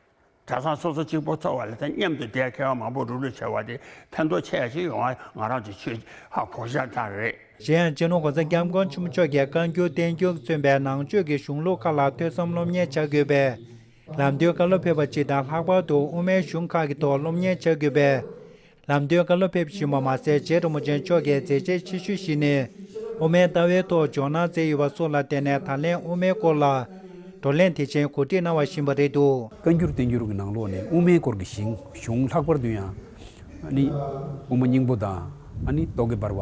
གྲྭ་ཚང་སོ་སོ་གཅིག་པོ་ཚོགས་པ་ལ་ད་མཉམ་དུ་བསྡད་མཁས་པ་མང་པོ་རུག་རུག་བྱས་པ་དེ་ཕན་ཐོགས་ཆེ་ཞིག་ཡོང་བ་ང་རང་ཚོ་ཆོས་ཧ་གོ་ཤ་ཐག་རེད། གཞན་ཡང་སྤྱི་ནོར་༸གོང་ས་༸སྐྱབས་མགོན་ཆེན་པོ་མཆོག་གིས་བཀའ་འགྱུར་བསྟན་འགྱུར་མཚོན་པའི་ནང་ཆོས་ཀྱི་གཞུང་ལུགས་ཁག་ལ་ཐོས་བསམ་སློབ་གཉེར་བྱ་དགོས་པའི་ལམ་སྟོན་བཀའ་སློབ་ཕེབས་པ་སྤྱི་དང་། ལྷག་པར་དུ་དབུ་མའི་གཞུང་ཁག་གི་ཐོག་སློབ་གཉེར་བྱ་དགོས་པའི་ལམ་སྟོན་བཀའ་སློབ་ཕེབས་བཞིན་པ་མ་ཟད། རྗེ་རིན་པོ་ཆེ་མཆོག་གི་མཛད་རྗེས་ཆེ་ཤོས་ཤིག་ནི། དབུ་མའི་ལྟ་བའི་ཐོག་འཇོག་སྣང་བྱས་ཡོད་པ་སོགས་ལ་བརྟེན་ནས། ད་ལན་དབུ་མའི་སྐོར་ལ་བགྲོ་གླེང་དེ་བཞིན་གོ་སྒྲིག་གནང་བ་བཞིན་པ་རེད་འདུག། བཀའ་འགྱུར་བསྟན་འགྱུར་གྱི་ནང་ལོགས་ནས་དབུ་མའི་སྐོར་གྱི་གཞུང་གཞུང་ལྷག་པར་དུ་ཡང་ཨ་ནི་དབུ་མ་སྙིང་པོ་དང་། ཨ་ནི་རྟོག་གེ་འབར་བ།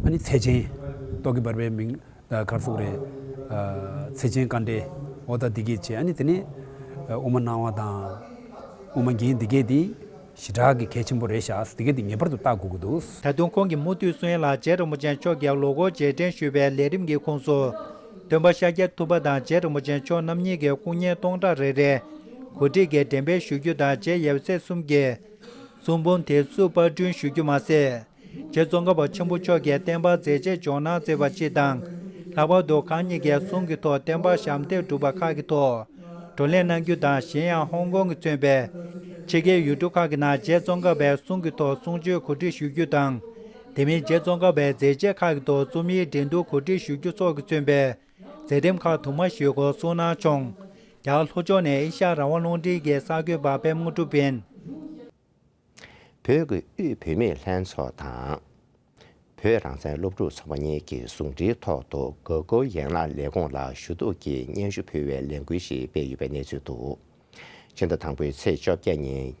ཨ་ནི་ཚེ་ཆེན། རྟོག་གེ་འབར་བའི་མིང་ད་གར་སོགས་རེད། ཚེ་ཆེན་དཀའ་འགྲེལ། འོ་ད་འདི་གས་བྱས། ཨ་ནི་དེ་ནས་དབུ་མ་སྣང་བ་དང་། དབུ་མ་རྒྱན་འདི་གས་འདི་ཞེ་དྲག་གི་གལ་ཆེན་པོ་རེད་ཤག། འདི་གས་འདི་ངེས་པར་དུ་བལྟ་དགོས་ཀྱི་འདུག། ད་དུང་ཁོང་གིས་མུ་མཐུད་གསུང་ཡ་ལ། རྗེ་རིན་པོ་ཆེ་མཆོག་གིས་ལོ་འཁོར་རྗེས་དྲན་ཞུས་པའི་ལས་རིམ་གྱི་ཁོངས་སུ། སྟོན་པ་ཤཱཀྱ་ཐུབ་པ་དང་རྗེ་རིན་པོ་ཆེ་མཆོག་རྣམ་གཉིས་ཀྱི་སྐུ་བརྙན་སྟོང་ཕྲག་རེ་རེ་གོ་སྒྲིག་གིས་འགྲེམས་སྤེལ་ཞུ་རྒྱུ་དང་། རྗེ་ཡབ་སྲས་གསུམ་གྱི་གསུང་འབུམ་དེབ་གཟུགས་པར་སྐྲུན་ཞུ་རྒྱུ་མ་ཟད། རྗེ་ཙོང་ཁ་པ་ཆེན་པོ་མཆོག་གིས་བསྟན་པ་མཛད་རྗེས་འཇོག་སྣང་མཛད་པ་སྤྱི་དང་། ལྷག་པར་དུ་ཁག་གཉིས་ཀྱི་གསུང་གི་ཐོག་བསྟན་པ་ཞབས་འདེགས་སྒྲུབ་པ་ཁག་གི་ཐོག་བགྲོ་གླེང་གནང་རྒྱུ་དང་། གཞན་ཡང་ཧོང་ཀོང་གིས་མཚོན་པའི་ཕྱི་རྒྱལ་ཡུལ་གྲུ་ཁག་གི་ནང་རྗེ་ཙོང་ཁ་པའི་གསུང་གི་ཐོག་གསུང་ཆོས་གོ་སྒྲིག་ཞུ་རྒྱུ་དང་། དེ་མིན་རྗེ་ཙོང་ཁ་པའི་མཛད་རྗེས་ཁག་གི་ཐོག་རྩོམ་ཡིག་འགྲན་བསྡུར་གོ་སྒྲིག་ཞུ་རྒྱུ་སོགས་ཀྱིས་མཚོན་པའི་མཛད་རིམ་ཁག་དུ་མ་ཞིག་ཡོད་སྐོར་གསུངས་གནང་བྱུང་། རྒྱ་གར་ལྷོ་ཕྱོགས་ནས་ཨེ་ཤ་ཡ་རང་དབང་རླུང་འཕྲིན་གྱི་གསར་འགོད་པ་པད་མ་དངོས་གྲུབ་ཡིན། བོད་ཀྱི་དབུས་བུད་མེད་ལྷན་ཚོགས་དང་། བོད་རང་བཙན་སློབ་ཕྲུག་ཚོགས་པ་གཉིས་ཀྱིས་ཟུང་འབྲེལ་ཐོག་ཏུ་གོས་སྐོར་ཡན་ལག་ལས་ཁུངས་ལ་ཞུ་གཏུག་གི་སྙན་ཞུ་ཕུལ་བའི་ལས་འགུལ་ཞིག་སྤེལ་ཡོད་པའི་གནས་ཚུལ་འདུག། ཕྱི་ཟླ་དང་པོའི་ཚེས་བཅོ་བརྒྱད་ཉིན།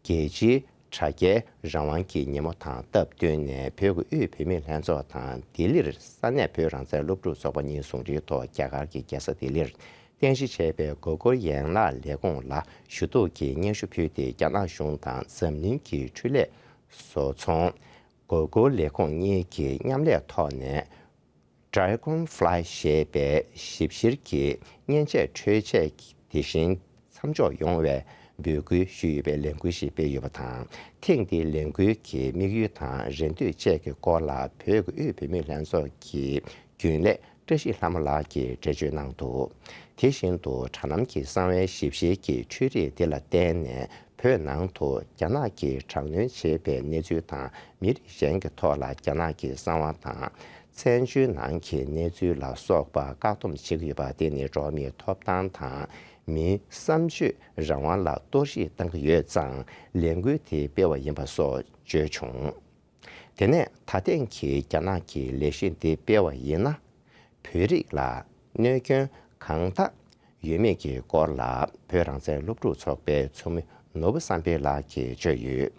རྒྱལ་སྤྱིའི་དྲ་རྒྱའི་རང་དབང་གི་ཉིན་མོ་དང་སྟབས་བསྟུན་ནས། བོད་ཀྱི་དབུས་བུད་མེད་ལྷན་ཚོགས་དང་ལྡི་ལིར་ས་གནས་བོད་རང་བཙན་སློབ་ཕྲུག་ཚོགས་པ་གཉིས་ཟུང་འབྲེལ་ཐོག་རྒྱ་གར་གྱི་རྒྱལ་ས་ལྡི་ལིར་རྟེན་གཞི་བྱས་པའི་གོས་སྐོར་ཡན་ལག་ལས་ཁུངས་ལ་ཞུ་གཏུག་གི་སྙན་ཞུ་ཕུལ་ཏེ། རྒྱ་ནག་གཞུང་དང་འཛམ་གླིང་གི་འཕྲུལ་ལས་བཟོ་ཚོང་གོས་སྐོར་ལས་ཁུངས་གཉིས་ཀྱིས་མཉམ་ལས་ཐོག་ནས། Dragonfly ཞེས་པའི་ཞིབ་བཤེར་གྱི་མཉེན་ཆས་འཕྲུལ་ཆས་དེ་བཞིན་མཚམས་འཇོག་ཡོང་བའི་འབོད་སྐུལ་ཞུས་ཡོད་པའི་ལས་འགུལ་ཞིག་སྤེལ་ཡོད་པ་དང་། ཐེངས་འདིའི་ལས་འགུལ་གྱི་དམིགས་ཡུལ་དང་རེ་འདུན་བཅས་ཀྱི་སྐོར་ལ་བོད་ཀྱི་དབུས་བུད་མེད་ལྷན་ཚོགས་ཀྱི་རྒྱུན་ལས་བཀྲ་ཤིས་ལྷ་མོ་ལགས་ཀྱིས་འགྲེལ་བརྗོད་གནང་འདུག། དེ་བཞིན་དུ་དྲ་ལམ་གྱི་གསང་བའི་ཞིབ་བཤེར་གྱི་འཕྲུལ་རིག་འདི་ལ་བརྟེན་ནས། བོད་ནང་དུ་རྒྱ་ནག་གིས་དྲག་གནོན་བྱེད་པའི་གནས་ཚུལ་དང་། མི་རིགས་གཞན་གྱི་ཐོག་ལ་རྒྱ་ནག་གི་གསང་བ་དང་། བཙན་བྱོལ་ནང་གི་གནས་ཚུལ་ལ་སོགས་པ་བཀག་སྡོམ་བྱེད་ཀྱི་ཡོད་པ། དེ་ནི་འགྲོ་བ་མིའི་ཐོབ་ཐང་དང་མིའི་བསམ་སྤྱོད་རང་དབང་ལ་གཏོར་བཤིག་བཏང་གི་ཡོད་ཙང་། ལས་འགུལ་དེ་སྤེལ་བ་ཡིན་པ་སོགས་བརྗོད་བྱུང་། དེ་ནས་ད་ཐེངས་ཀྱི་རྒྱ་ནག་གི་ལས་གཞི་འདི་སྤེལ་བ་ཡིན་ན། བོད་རིགས་ལ་གནོད་སྐྱོན་གང་དག་ཡོད་མེད་ཀྱི་སྐོར་ལ། བོད་རང་བཙན་སློབ་ཕྲུག་ཚོགས་པའི་ཚོགས་མི་ནོར་བུ་བསམ་འཕེལ་ལགས་ཀྱིས་བརྗོད་ཡོད།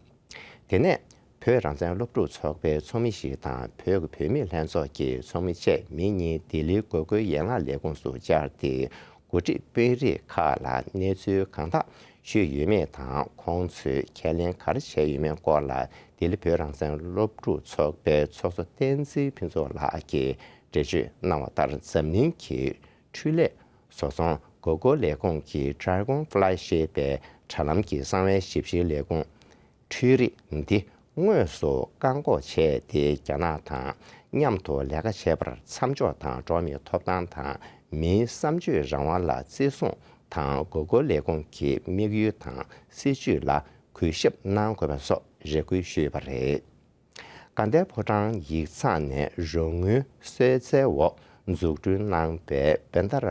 དེ་ནས་བོད་རང་བཙན་སློབ་ཕྲུག་ཚོགས་པའི་ཚོགས་མི་ཞིག་དང་། བོད་ཀྱི་བུད་མེད་ལྷན་ཚོགས་ཀྱི་ཚོགས་མི་བཅས་མི་གཉིས་ལྡི་ལིའི་གོས་སྐོར་ཡན་ལག་ལས་ཁུངས་སུ་བཅར་ཏེ། འགོ་ཁྲིད་དཔོན་རིགས་ཁག་ལ་གནས་ཚུལ་གང་དག་ཞུས་ཡོད་མེད་དང་། ཁོང་ཚོས་ཁས་ལེན་ག་རེ་བྱས་ཡོད་མེད་སྐོར་ལ། ལྡི་ལི་བོད་རང་བཙན་སློབ་ཕྲུག་ཚོགས་པའི་ཚོགས་གཙོ་བསྟན་འཛིན་ཕུན་ཚོགས་ལགས་ཀྱིས་འགྲེལ་བརྗོད་གནང་བ་ལྟར། འཛམ་གླིང་གི་འཕྲུལ་ལས་བཟོ་ཚོང་གོས་སྐོར་ལས་ཁུངས་ཀྱི་Dragonfly ཞེས་པའི་དྲ་ལམ་གྱི་གསང་བའི་ཞིབ་བཤེར་ལས་ཁུངས། འཕྲུལ་རིག་འདི་དངོས་སུ་བཀག་འགོག་བྱས་ཏེ། རྒྱ་ནག་དང་མཉམ་དུ་ལས་ཀ་བྱེད་པར་མཚམས་འཇོག་དང་། འགྲོ་བ་མིའི་ཐོབ་ཐང་དང་མིའི་བསམ་སྤྱོད་རང་དབང་ལ་བརྩི་སྲུང་དང་། གོས་སྐོར་ལས་ཁུངས་ཀྱི་དམིགས་ཡུལ་དང་སྲིད་ཇུས་ལ་གུས་ཞབས་གནང་དགོས་པ་སོགས་རེ་སྐུལ་ཞུས་པ་རེད། དགའ་ལྡན་ཕོ་བྲང་ཡིག་ཚང་ནས་རོགས་དངུལ་གསོལ་སྩལ་འོག་འཛུགས་སྐྲུན་གནང་བའི་བན་ད་ར་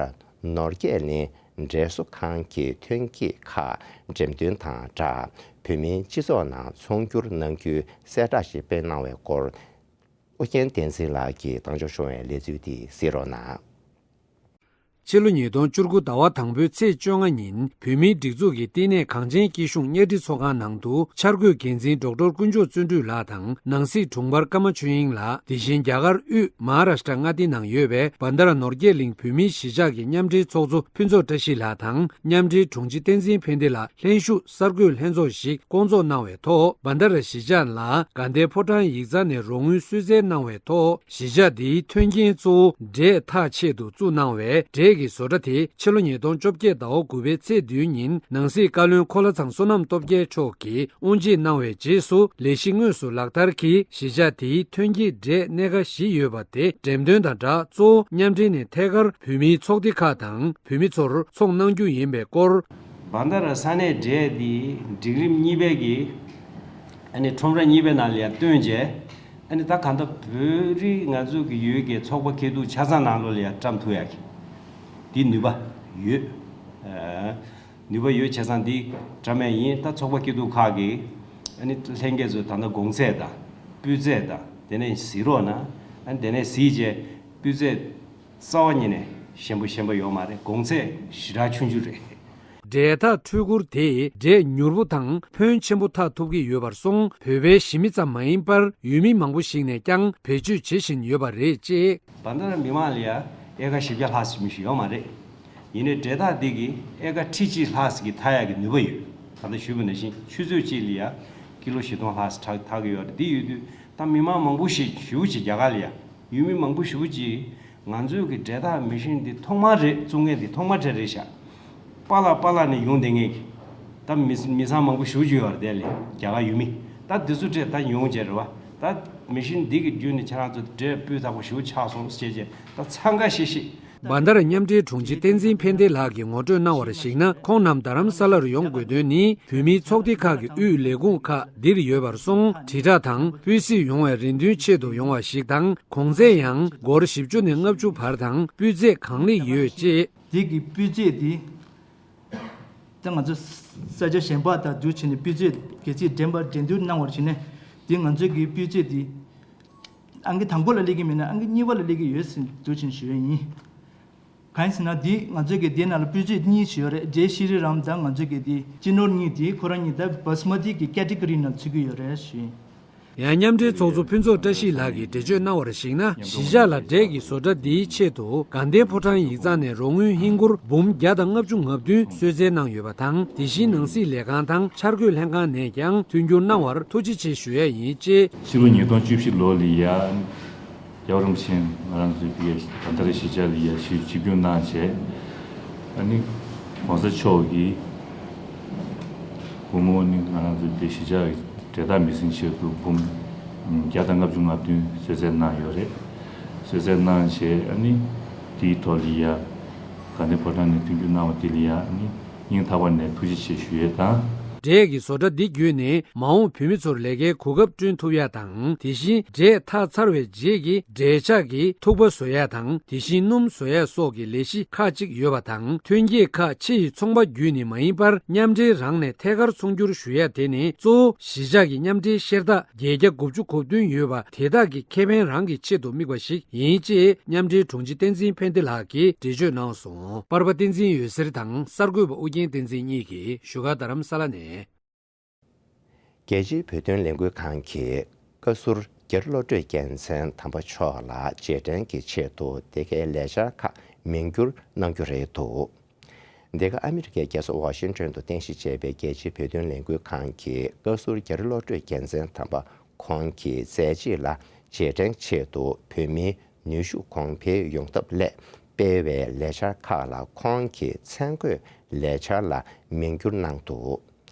ནོར་རྒྱས་གླིང་འབྲས་བཟོ་ཁང་གི་ཐོན་སྐྱེད་ཁག་འགྲེམས་སྟོན་དང་སྦྲགས། བོད་མིའི་སྤྱི་ཚོགས་ནང་ཚོང་སྒྱུར་གནང་རྒྱུའི་གསལ་བསྒྲགས་ཤིག་སྤེལ་གནང་བའི་སྐོར། ཨོ་རྒྱན་བསྟན་འཛིན་ལགས་ཀྱིས་གཏམ་བརྗོད་ཞུ་བའི་གནས་ཚུལ་དེ་གཟིགས་རོགས་གནང་། ཕྱི་ལོ་ཉིས་སྟོང་བཅུ་དགུ་ཟླ་བ་དང་པོའི་ཚེས་བཅོ་ལྔ་ཉིན། བོད་མིའི་སྒྲིག་འཛུགས་ཀྱི་བསྟི་གནས་གངས་ཅན་སྐྱིད་གཤོངས་གཉའ་ཁྲི་ཚོགས་ཁང་ནང་དུ། འཆར་འགོད་འགན་འཛིན་ཌོག་ཊར་དཀོན་མཆོག་བརྩོན་འགྲུས་ལགས་དང་། ནང་སྲིད་དྲུང་འཕར་ཀརྨ་ཆོས་དབྱིངས་ལགས། དེ་བཞིན་རྒྱ་གར་དབུས་མ་ཧཱ་རཱ་ཤྲ་མངའ་སྡེ་ནང་ཡོད་པའི་བན་ད་ར་ནོར་རྒྱས་གླིང་བོད་མིའི་གཞིས་ཆགས་ཀྱི་མཉམ་འབྲེལ་ཚོགས་གཙོ་ཕུན་ཚོགས་བཀྲ་ཤིས་ལགས་དང་། མཉམ་འབྲེལ་དྲུང་ཆེ་བསྟན་འཛིན་ཕན་བདེ་ལགས་ལྷན་ཞུགས་གསར་འགོད་ལྷན་ཚོགས་ཤིག་བསྐོང་ཚོགས་གནང་བའི་ཐོག་བན་ད་ར་གཞིས་ཆགས་ལ་དགའ་ལྡན་ཕོ་བྲང་ཡིག་ཚང་ནས་རོགས་དངུལ་གསོལ་སྩལ་གནང་བའི་ཐོག་གཞིས་ཆགས་འདིའི་མཐུན་རྐྱེན་གཙོ་བོ་འབྲས་འཐག་ཆེད་དུ་བཙུགས་གནང་བའི་འབྲས་ཀྱི་བཟོ་གྲྭ་དེ་ཕྱི་ལོ་ཉིས་སྟོང་བཅོ་བརྒྱད་ཟླ་བ་དགུ་པའི་ཚེས་བདུན་ཉིན་ནང་སྲིད་བཀའ་བློན་འཁོར་ལྷ་ཚང་བསོད་ནམས་སྟོབས་རྒྱལ་མཆོག་གིས་དབུ་འབྱེད་གནང་བའི་རྗེས་སུ། ལས་གཞི་དངོས་སུ་ལག་བསྟར་གྱིས་གཞིས་ཆགས་དེའི་ཐོན་སྐྱེད་འབྲས་སྣ་ཁ་བཞི་ཡོད་པ་དེ་འགྲེམས་སྟོན་དང་སྦྲགས། གཙོ་བོ་མཉམ་འབྲེལ་ནས་ཐད་ཀར་བོད་མིའི་ཚོགས་སྡེ་ཁག་དང་བོད་མི་ཚོར་འཚོང་གནང་རྒྱུ་ཡིན་པའི་སྐོར། བན་ད་ར་ས་གནས་འབྲས་འདི་འབྲིང་རིམ་གཉིས་པའི་གི་ཨ་ནི་ཁྲོམ་ར་གཉིས་པའི་ནང་ལ་ཡང་བཏོན་རྗེས། ཨ་ནི་ད་གང་ལྟར་བོད་རིགས་ང་ཚོ་གི་ཡུལ་གྱི་ཚོགས་པ་སྐྱིད་སྡུག་ཆ་ཚང་ནང་ལོགས་ལ་ཡང་བཀྲམ་ཐུབ་ཡག་གི་འདི་ནུས་པ་ཡོད། ཨ་ནུས་པ་ཡོད་བྱས་ཙང་འདི་བཀྲམ་ཡག་ཡིན། ད་ཚོགས་པ་སྐྱིད་སྡུག་ཁག་གི་ཨ་ནི་ལྷན་རྒྱས་ཚོས་ད་ལྟ་གོང་ཚད་དང་སྤུས་ཚད་དང་དེ་ནས་གཟིགས་རོགས་གནང་། ཨ་ནི་དེ་ནས་གཟིགས་རྗེས་སྤུས་ཚད་རྩ་བ་ཉིད་ནས་ཞན་པོ་ཞན་པོ་ཡོད་མ་རེད། གོང་ཚད་ཞེ་དྲག་ཆུང་ཆུང་རེད། འབྲས་ཐག་འཕྲུལ་འཁོར་དེས་འབྲས་མྱུར་པོ་དང་ཕོན་ཆེན་པོ་འཐག་ཐུབ་ཀྱི་ཡོད་པར་སོང་། བོད་པའི་གཞིས་མི་ཙམ་མ་ཡིན་པར་ཡུལ་མི་མང་པོ་ཞིག་ནས་ཀྱང་བེད་སྤྱོད་བྱེད་བཞིན་ཡོད་པ་རེད་ཅེས། བན་ད་ར་མི་མང་ལ་ཡ་ཨེ་ཀར་བཞི་བརྒྱ་ལྷག་ཙམ་ཞིག་ཡོད་མ་རེད། ཡིན་ནའི་འབྲས་ཐག་འདི་གིས་ཨེ་ཀར་ཁྲི་གཅིག་ལྷག་ཙམ་གྱི་འཐག་ཡག་གི་ནུས་པ་ཡོད། ད་ལྟ་ཞུས་པ་ནང་བཞིན་ཆུ་ཚོད་གཅིག་ལ་ཡ་ཀི་ལོ་བཞི་སྟོང་ལྷག་ཙམ་འཐག་འཐག་གི་ཡོད་རེད། འདི་ཡོད་དུས་ད་མི་མང་མང་པོ་ཞིག་ཞེ་པོ་ཅིག་རྒྱ་གར་ལ་ཡ་ཡུལ་མི་མང་པོ་ཞེ་པོ་ཅིག་ང་ཚོའི་གི་འབྲས་ཐག་མེ་ཤིན་འདི་ཐོག་མ་རེད། བཙུགས་མཁན་འདི་ཐོག་མ་འདྲ་རེད་ཤག་པཱ་ལགས་པཱ་ལགས་ནས་ཡོང་བསྡད་མཁན་གྱི་ད་མི་མི་ཚང་མང་པོ་ཞེ་པོ་ཅིག་ཡོད་རེད། དེ་ལས་རྒྱ་གར་ཡུལ་མི་ད་འདི་ཚོ་འདྲས་ད་ཡོང་བྱས་རེད་བ། ད་མེ་ཤིན་འདི་གི་བརྒྱུད་ནས་ཁྱེད་རང་ཚོ་འབྲས་སྤུས་དག་པོ་ཞེ་པོ་ཆགས་སོང་ཟེར་བྱས་ད་འཚང་ཁ་ཤིག་ཤིག་བན་དར་མཉམ་འབྲེལ་དྲུང་ཆེ་བསྟན་འཛིན་ཕན་བདེ་ལགས་ཀྱིས་ངོ་སྤྲོད་གནང་བར་གཞིགས་ན། ཁོང་རྣམས་རྡ་རམ་ས་ལར་ཡོང་དགོས་དོན་ནི། བོད་མིའི་ཚོགས་སྡེ་ཁག་གི་དབུས་ལས་ཁུངས་ཁག་འདིར་ཡོད་པར་སོང་། དྲིལ་བསྒྲགས་དང་སྤུས་གཟིགས་ཡོང་བའི་རེ་འདུན་ཆེད་དུ་ཡོང་བ་ཞིག་དང་། གོང་ཚད་ཡང་སྒོར་བཞི་བཅུ་ནས་ལྔ་བཅུ་བར་དང་། སྤུས་ཚད་གང་ལེགས་ཡོད་ཅེས། དེ་གི་སྤུས་ཚད་དེ། ད་ང་ཚོ་ས་ཆ་གཞན་པ་དང་བསྡུར་བྱས་ནས་སྤུས་ཚད་གལ་སྲིད་འགྲན་པ་འགྲན་བསྡུར་གནང་བར་བྱས་ནས་དེ་ང་ཚོའི་གི་སྤུས་ཚད་དེ་ཨང་ཀི་དང་པོ་ལ་སླེབས་ཀྱི་མེད་ན་ཨང་ཀི་གཉིས་པ་ལ་སླེབས་ཀྱི་ཡོད་ཟེར་བསྡུར་བྱས་ནས་ཞུ་ཡ་ཡིན། གང་ཡིན་ཟེར་ན་འདི་ང་ཚོའི་གི་འདི་ནང་ལ་སྤུས་ཚད་གཉིས་ཞིག་ཡོད་རེད། འབྲས་ཤྲི་རམ་དང་ང་ཚོའི་གི་འདི་སྤྱི་ནོར་གཉིས་དེ་ཁོ་རང་གཉིས་ད་བྷ་སི་མ་ཏི་གི་ཀེ་ཊི་གོ་རི་ནང་ཚུད་ཀྱི་ཡོད་རེད་ཞུ་ཡིན། ཡང་མཉམ་འབྲེལ་ཚོགས་གཙོ་ཕུན་ཚོགས་བཀྲ་ཤིས་ལགས་ཀྱིས་འགྲེལ་བརྗོད་གནང་བར་གཞིགས་ན། གཞིས་ཆགས་ལ་འབྲས་ཀྱི་བཟོ་གྲྭ་འདིའི་ཆེད་དུ་དགའ་ལྡན་ཕོ་བྲང་ཡིག་ཚང་ནས་རོགས་དངུལ་ཧིན་སྒོར་འབུམ་བརྒྱ་དང་ལྔ་བཅུ་ང་བདུན་གསོལ་སྩལ་གནང་ཡོད་པ་དང་། དེ་བཞིན་ནང་སྲིད་ལས་ཁང་དང་འཆར་འགོད་ལྷན་ཁང་ནས་ཀྱང་མཐུན་འགྱུར་གནང་བར་ཐུགས་རྗེ་ཆེ་ཞུ་ཡ་ཡིན་ཅེས། ཕྱི་ལོ་ཉིས་སྟོང་བཅུ་བཞི་ལོ་ལ་ཡ། རྒྱལ་བ་རིན་པོ་ཆེ་ང་རང་ཚོའི་བོད་ད་ལྟ་གཞིས་ཆགས་ལ་ཡ་ཞིབ་ཞིབ་འཇུག་གནང་བྱས། ཨ་ནི་༸གོང་ས་མཆོག་གིས་སྒོར་མོ་ནི་ང་རང་ཚོའི་བོད་གཞིས་ཆགས་ཀྱི་འབྲས་ཐག་མེ་ཤིན་ཆེད་དུ་འབུམ་བརྒྱ་དང་ལྔ་བཅུ་ང་བདུན་གསོལ་སྩལ་གནང་ཡོད་རེད། གསོལ་སྩལ་གནང་བྱས་ཨ་ནི་དེའི་ཐོག་ལ་ཡ་དགའ་ལྡན་ཕོ་བྲང་ནས་མཐུན་འགྱུར་གནང་བ་དེ་ལ་ཡ་ཨ་ནི་སྙིང་ཐག་པ་ནས་ཐུགས་རྗེ་ཆེ་ཞུ་ཡས་དང་། འབྲས་ཀྱི་བཟོ་གྲྭ་འདི་བརྒྱུད་ནས་མ་འོངས་བོད་མི་ཚོར་ལས་ཀའི་གོ་སྐབས་བསྐྲུན་ཐུབ་ཡ་དང་། དེ་བཞིན་འབྲས་འཐག་ཚར་བའི་རྗེས་ཀྱི་འབྲས་ཆག་གི་ཐུག་པ་བཟོ་ཡ་དང་། དེ་བཞིན་སྣུམ་བཟོ་ཡ་སོགས་ཀྱི་ལས་གཞི་ཁག་ཅིག་ཡོད་པ་དང་། ཐོན་སྐྱེད་ཁག་ཕྱི་ཡི་ཚོང་པ་བརྒྱུད་ནས་མ་ཡིན་པར་མཉམ་འབྲེལ་རང་ནས་ཐད་ཀར་ཚོང་སྒྱུར་ཞུ་ཡ་དེ་ནི་གཙོ་བོ་གཞིས་ཆགས་ཀྱི་མཉམ་འབྲེལ་ཤེར་རྟགས་བརྒྱད་བརྒྱ་དགུ་བཅུ་གོ་བདུན་ཡོད་པ་དེ་དག་གི་ཁེ་ཕན་རང་གི་ཆེད་དུ་དམིགས་པ་ཞིག་ཡིན་ཅེས་མཉམ་འབྲེལ་དྲུང་ཆེ་བསྟན་འཛིན་ཕན་བདེ་ལགས་ཀྱིས་འགྲེལ་བརྗོད་གནང་སོང་། པར་པ་བསྟན་འཛིན་འོད་ཟེར་དང་གསར་འགོད་པ་ཨུ་རྒྱན་བསྟན་འཛིན་གཉིས་ཀྱིས་བཞུགས་སྒར་རྡ་རམ་ས་ལ་ནས། རྒྱལ་སྤྱིའི་བོད་དོན་ལས་འགུལ་ཁང་གིས་བཀའ་ཟུར་རྒྱ་རི་བློ་གྲོས་རྒྱལ་མཚན་དམ་པ་མཆོག་ལ་རྗེས་དྲན་གྱི་ཆེད་དུ་འདི་གའི་ལས་འཆར་ཁག་མིང་བསྒྱུར་གནང་རྒྱུ་རེད་འདུག་འདི་ག་ཨ་མི་རི་ཀའི་རྒྱལ་ས་ཝ་ཤིང་ཏོན་དུ་རྟེན་གཞི་བྱས་པའི་རྒྱལ་སྤྱིའི་བོད་དོན་ལས་འགུལ་ཁང་གིས་བཀའ་ཟུར་རྒྱ་རི་བློ་གྲོས་རྒྱལ་མཚན་དམ་པ་ཁོང་གི་མཛད་རྗེས་ལ་རྗེས་དྲན་ཆེད་དུ་བོད་མིའི་ནུས་ཤུགས་གོང་འཕེལ་ཡོང་ཐབས་སླད་སྤེལ་བའི་ལས་འཆར་ཁག་ལ་ཁོང་གི་མཚན་བཀོད་ལས་འཆར་ལ་མིང་བསྒྱུར་གནང་འདུག་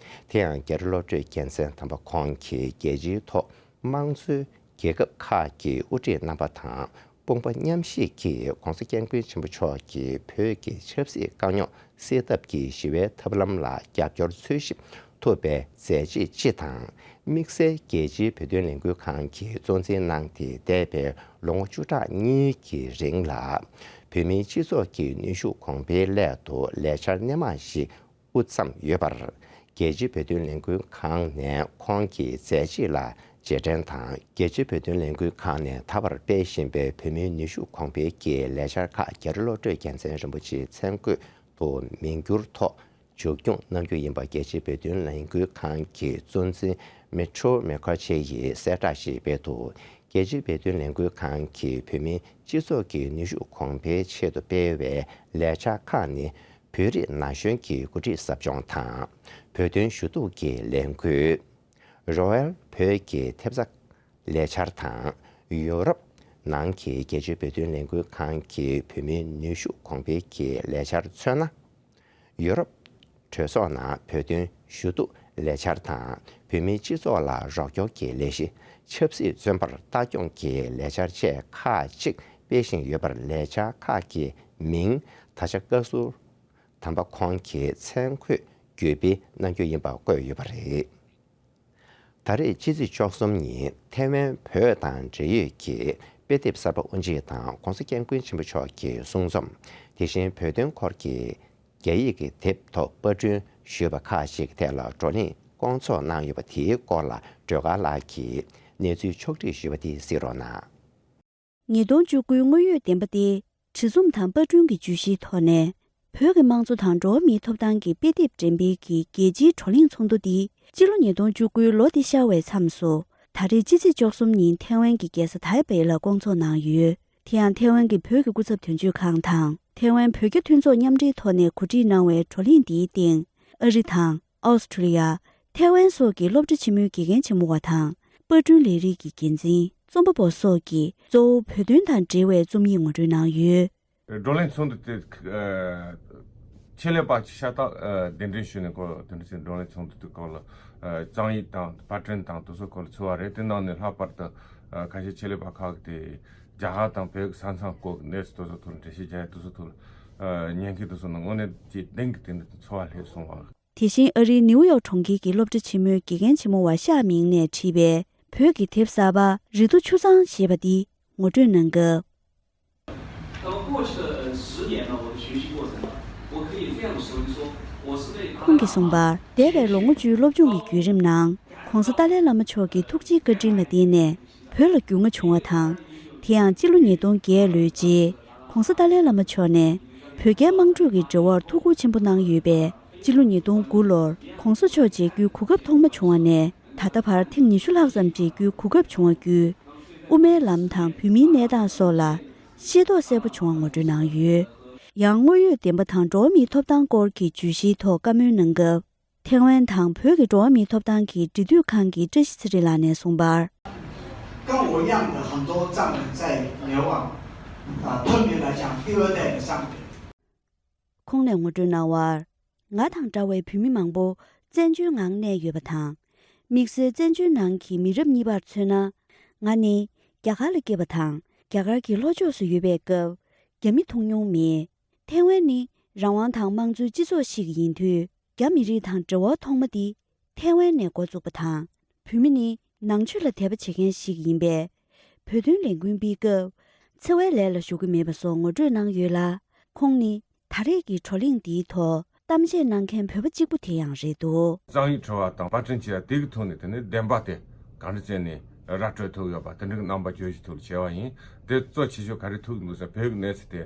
དེ་ཡང་རྒྱ་རི་བློ་གྲོས་རྒྱལ་མཚན་དམ་པ་ཁོང་གིས་རྒྱལ་སྤྱིའི་ཐོག་དམངས་གཙོའི་རྒྱལ་ཁབ་ཁག་གི་དབུ་ཁྲིད་རྣམ་པ་དང་དཔུང་པ་མཉམ་གཤིབ་ཀྱིས་༸གོང་ས་༸སྐྱབས་མགོན་ཆེན་པོ་མཆོག་གིས་བོད་ཀྱི་ཆབ་སྲིད་དཀའ་རྙོག་སེལ་ཐབས་ཀྱི་ཞི་བའི་ཐབས་ལམ་ལ་རྒྱབ་སྐྱོར་འཚོལ་ཞིབ་ཐུབ་པའི་མཛད་རྗེས་སྤྱི་དང་། དམིགས་བསལ་རྒྱལ་སྤྱིའི་བོད་དོན་ལས་འགུལ་ཁང་གིས་གཙོ་འཛིན་གནང་སྟེ་འདས་པའི་ལོ་ངོ་བཅུ་ཕྲག་གཉིས་ཀྱི་རིང་ལ་བོད་མིའི་སྤྱི་ཚོགས་ཀྱི་ནུས་ཤུགས་གོང་འཕེལ་སླད་དུ་ལས་འཆར་སྣེ་མང་ཞིག་དབུ་བརྩམས་ཡོད་པར། རྒྱལ་སྤྱིའི་བོད་དོན་ལས་འགུལ་ཁང་ནས་ཁོང་གི་མཛད་རྗེས་ལ་རྗེས་དྲན་དང་། རྒྱལ་སྤྱིའི་བོད་དོན་ལས་འགུལ་ཁང་ནས་ད་བར་སྤེལ་བཞིན་པའི་བོད་མིའི་ནུས་ཤུགས་གོང་འཕེལ་གྱི་ལས་འཆར་ཁག་རྒྱ་རི་བློ་གྲོས་རྒྱལ་མཚན་རིན་པོ་ཆེའི་མཚན་བཀོད་དུ་མིང་བསྒྱུར་ཐོག་མཇུག་སྐྱོང་གནང་རྒྱུ་ཡིན་པ་རྒྱལ་སྤྱིའི་བོད་དོན་ལས་འགུལ་ཁང་གི་གཙོ་འཛིན་མེ་ཁྲོ་མེ་ཁོ་ཆེ་ཡིས་གསལ་བསྒྲགས་ཤིག་སྤེལ་འདུག་རྒྱལ་སྤྱིའི་བོད་དོན་ལས་འགུལ་ཁང་གིས་བོད་མིའི་སྤྱི་ཚོགས་ཀྱི་ནུས་ཤུགས་གོང་འཕེལ་ཆེད་དུ་སྤེལ་བའི་ལས་འཆར་ཁག་ནི། བོད་རིགས་ན་གཞོན་གྱི་འགོ་ཁྲིད་ཟབ་སྦྱོང་དང་། བོད་དོན་ཞུ་གཏུག་གི་ལས་འགུལ། རོ་ཡལ་བོད་ཀྱི་ཐེབས་རྩ་ལས་འཆར་དང་། ཡོ་རོབ་ནང་གི་རྒྱལ་སྤྱིའི་བོད་དོན་ལས་འགུལ་ཁང་གི་བོད་མིའི་ནུས་ཤུགས་གོང་འཕེལ་གྱི་ལས་འཆར་མཚོན་ན། ཡོ་རོབ་གྲོས་ཚོགས་ནང་བོད་དོན་ཞུ་གཏུག་ལས་འཆར་དང་། བོད་མིའི་སྤྱི་ཚོགས་ལ་རོགས་སྐྱོར་གྱི་ལས་གཞི། ཆབ་སྲིད་བཙོན་པར་ལྟ་སྐྱོང་གི་ལས་འཆར་བཅས་ཁག་ཅིག་སྤེལ་བཞིན་ཡོད་པར། ལས་འཆར་ཁག་གི་མིང་ད་ཆ་བཀའ་ཟུར་དམ་པ་ཁོང་གི་མཚན་འཁོད་བརྒྱུད་སྤེལ་གནང་རྒྱུ་ཡིན་པ་བཀོད་ཡོད་པ་རེད། ད་རེས་ཕྱི་ཚེས་བཅུ་གསུམ་ཉིན་ཐེ་ཝན་བོད་དང་འབྲེལ་ཡོད་ཀྱི་དཔེ་དེབ་གསར་པ་དབུ་འབྱེད་དང་༸གོང་ས་༸སྐྱབས་མགོན་ཆེན་པོ་མཆོག་གི་གསུང་རྩོམ། དེ་བཞིན་བོད་དོན་སྐོར་གྱི་རྒྱ་ཡིག་གི་དེབ་ཐོག་པར་སྐྲུན་ཞུས་པ་ཁག་ཅིག་ཐད་ལ་བགྲོ་གླེང་བསྐོང་ཚོགས་གནང་ཡོད་པ་དེའི་སྐོར་ལ་སྒྲོལ་དཀར་ལགས་ཀྱིས་གནས་ཚུལ་ཕྱོགས་སྒྲིག་ཞུས་པ་དེ་གཟིགས་རོགས་གནང་། ཉིས་སྟོང་བཅུ་དགུའི་དངོས་ཡོད་བདེན་པ་སྟེ། བྲིས་རྩོམ་དང་པར་སྐྲུན་གྱི་བརྗོད་གཞིའི་ཐོག་ནས། བོད་ཀྱི་དམངས་གཙོ་དང་འགྲོ་བ་མིའི་ཐོབ་ཐང་གི་དཔེ་དེབ་འགྲེམས་སྤེལ་གྱི་རྒྱལ་སྤྱིའི་བགྲོ་གླེང་ཚོགས་འདུ་འདི་སྤྱི་ལོ་ཉིས་སྟོང་བཅུ་དགུའི་ལོ་འདི་ཤར་བའི་མཚམས་སུ། ད་རེས་ཕྱི་ཚེས་བཅུ་གསུམ་ཉིན་ཐེ་ཝན་གྱི་རྒྱལ་ས་ཐའེ་པེ་ལ་བསྐོང་ཚོགས་གནང་ཡོད། དེ་ཡང་ཐེ་ཝན་གྱི་བོད་ཀྱི་སྐུ་ཚབ་དོན་གཅོད་ཁང་དང་ཐེ་ཝན་བོད་རྒྱ་མཐུན་ཚོགས་མཉམ་འབྲེལ་ཐོག་ནས་གོ་སྒྲིག་གནང་བའི་བགྲོ་གླེང་འདིའི་སྟེང་། ཨ་རི་དང་། ཨོ་སི་ཁྲུ་ལི་ཡ། ཐེ་ཝན་སོགས་ཀྱི་སློབ་གྲྭ་ཆེན་མོའི་དགེ་རྒན་ཆེན་མོ་བ་དང་། པར་སྐྲུན་ལས་རིགས་ཀྱི་འགན་འཛིན། རྩོམ་པ་པོ་སོགས་ཀྱིས་གཙོ་བོ་བོད་དོན་དང་འབྲེལ་བའི་རྩོམ་ཡིག་ངོ་སྤྲོད་གནང་ཡོད། བགྲོ་གླེང་ཚོགས་འདུ་དེ། ཨ། ཆེད་ལས་པ་ཤ་སྟག་ཨ་གདན་འདྲེན་ཞུས་ནས་ཁོ་དེ་འདྲ་ཞིག་བགྲོ་གླེང་ཚོགས་འདུ་དེ་སྐོར་ལ་ཨ་རྩོམ་ཡིག་དང་པར་སྐྲུན་དང་དེ་ཚོ་སྐོར་ལ་ཚོར་བ་རེད། དེ་ནང་ནས་ལྷག་པར་དུ་ཨ་ཁ་ཤས་ཆེད་ལས་པ་ཁག་གིས་དེ་རྒྱ་གར་དང་བོད་ཀྱི་ས་མཚམས་སྐོར་གྱི་གནས་ཚུལ་དེ་ཚོ་ཐོག་ལ་འགྲེལ་བཤད་རྒྱག་ཡ་དེ་ཚོ་ཐོག་ལ་ཨ་ཉན་མཁན་དེ་ཚོ་ནང་དངོས་གནས་ཀྱི་གདེང་གི་དེ་འདྲ་ཚོར་བ་སླེབས་སོང་བ། དེ་བཞིན་ཨ་རིའི་ནིའུ་ཡོག་གྲོང་ཁྱེར་གྱི་སློབ་གྲྭ་ཆེན་མོའི་དགེ་རྒན་ཆེན་མོ་བ་ཤ་མིང་ནས་བྲིས་པའི་བོད་ཀྱི་དེབ་གསར་པ་རི་མཐོ་ཆུ་གཙང་ཞེས་པ་འདི་ངོ་སྤྲོད་གནང་སྐབས། 那么过去的十年呢，我的学习过程呢，我可以这样说一说，我是被打 ཁོང་གིས་གསུངས་པར། འདས་པའི་ལོ་ངོ་བཅུའི་སློབ་སྦྱོང་གི་བརྒྱུད་རིམ་ནང་། ༸གོང་ས་ཏཱ་ལའི་བླ་མ་མཆོག་གི་ཐུགས་རྗེའི་བཀའ་དྲིན་ལ་བརྟེན་ནས་བོད་ལ་རྒྱུས་མངའ་བྱུང་བ་དང་། དེ་ཡང་སྤྱི་ལོ་ཉིས་སྟོང་བརྒྱད་ལོའི་རྗེས་༸གོང་ས་ཏཱ་ལའི་བླ་མ་མཆོག་ནས་བོད་རྒྱའི་དམངས་ཁྲོད་ཀྱི་འབྲེལ་བར་ཐུགས་ཁུར་ཆེན་པོ་གནང་ཡོད་པས། སྤྱི་ལོ་ཉིས་སྟོང་དགུ་ལོར་༸གོང་ས་མཆོག་མཇལ་རྒྱུའི་གོ་སྐབས་ཐོག་མ་བྱུང་བ་ནས་ད་ལྟ་བར་ཐེངས་ཉི་ཤུ་ལྷག་ཙམ་མཇལ་རྒྱུའི་གོ་སྐབས་བྱུང་བ་བརྒྱུད། དབུ་མའི་ལམ་དང་བོད་མིའི་གནས་སྟངས་སོགས་ལ་ཤེས་རྟོགས་གསལ་པོ་བྱུང་བ་ངོ་སྤྲོད་གནང་ཡོད། ཡང་དངོས་ཡོད་བདེན་པ་དང་འགྲོ་བ་མིའི་ཐོབ་ཐང་སྐོར་གྱི་བརྗོད་གཞིའི་ཐོག་བཀའ་མོལ་གནང་སྐབས། ཐེ་ཝན་དང་བོད་ཀྱི་འགྲོ་བ་མིའི་ཐོབ་ཐང་གི་འབྲེལ་མཐུད་ཁང་གི་བཀྲ་ཤིས་ཚེ་རིང་ལགས་ནས་གསུངས་པར། 跟我一样的很多藏人在流亡，啊，特别来讲第二代的藏人。 ཁོང་ནས་ངོ་སྤྲོད་གནང་བར། ང་དང་འདྲ་བའི་བོད་མི་མང་པོ་བཙན་བྱོལ་ངང་གནས་ཡོད་པ་དང་། དམིགས་བསལ་བཙན་བྱོལ་ནང་གི་མི་རབས་གཉིས་པར་མཚོན་ན། ང་ནི་རྒྱ་གར་ལ་སྐྱེས་པ་དང་། རྒྱ་གར་གྱི་ལྷོ་ཕྱོགས་སུ་ཡོད་པའི་སྐབས། རྒྱ་མི་མཐོང་མྱོང་མེད། ཐེ་ཝན་ནི་རང་དབང་དང་དམངས་གཙོའི་སྤྱི་ཚོགས་ཤིག་ཡིན་དུས། རྒྱ་མི་རིགས་དང་འབྲེལ་བ་ཐོག་མ་འདི་ཐེ་ཝན་ནས་འགོ་བཙུགས་པ་དང་། བོད་མི་ནི་ནང་ཆོས་ལ་དད་པ་བྱེད་མཁན་ཞིག་ཡིན་པས། བོད་དོན་ལས་འགུལ་སྤེལ་སྐབས་འཚེ་བའི་ལས་ལ་ཞུགས་ཀྱི་མེད་པ་སོགས་ངོ་སྤྲོད་གནང་ཡོད་ལ། ཁོང་ནི་ད་རེས་ཀྱི་བགྲོ་གླེང་འདིའི་ཐོག་གཏམ་བཤད་གནང་མཁན་བོད་པ་གཅིག་པུ་དེ་ཡང་རེད་འདུག། རྩོམ་ཡིག་བྲི་བ་དང་པར་སྐྲུན་བྱེད་ཡ་དེ་གི་ཐོག་ནས་དེ་ནི་བདེན་པ་དེ་ག་འདྲ་བྱས་ནས་ར་སྤྲོད་ཐུབ་ཡོད་པ་དེ་འདྲ་གི་རྣམ་པ་བརྗོད་གཞི་ཐོག་ལ་བྱས་པ་ཡིན། དེ་གཙོ་ཆེ་ཤོས་ག་རེ་ཐུག་འདུག་ཟེར་བོད་ཀྱི་གནས་ཚུལ་དེ་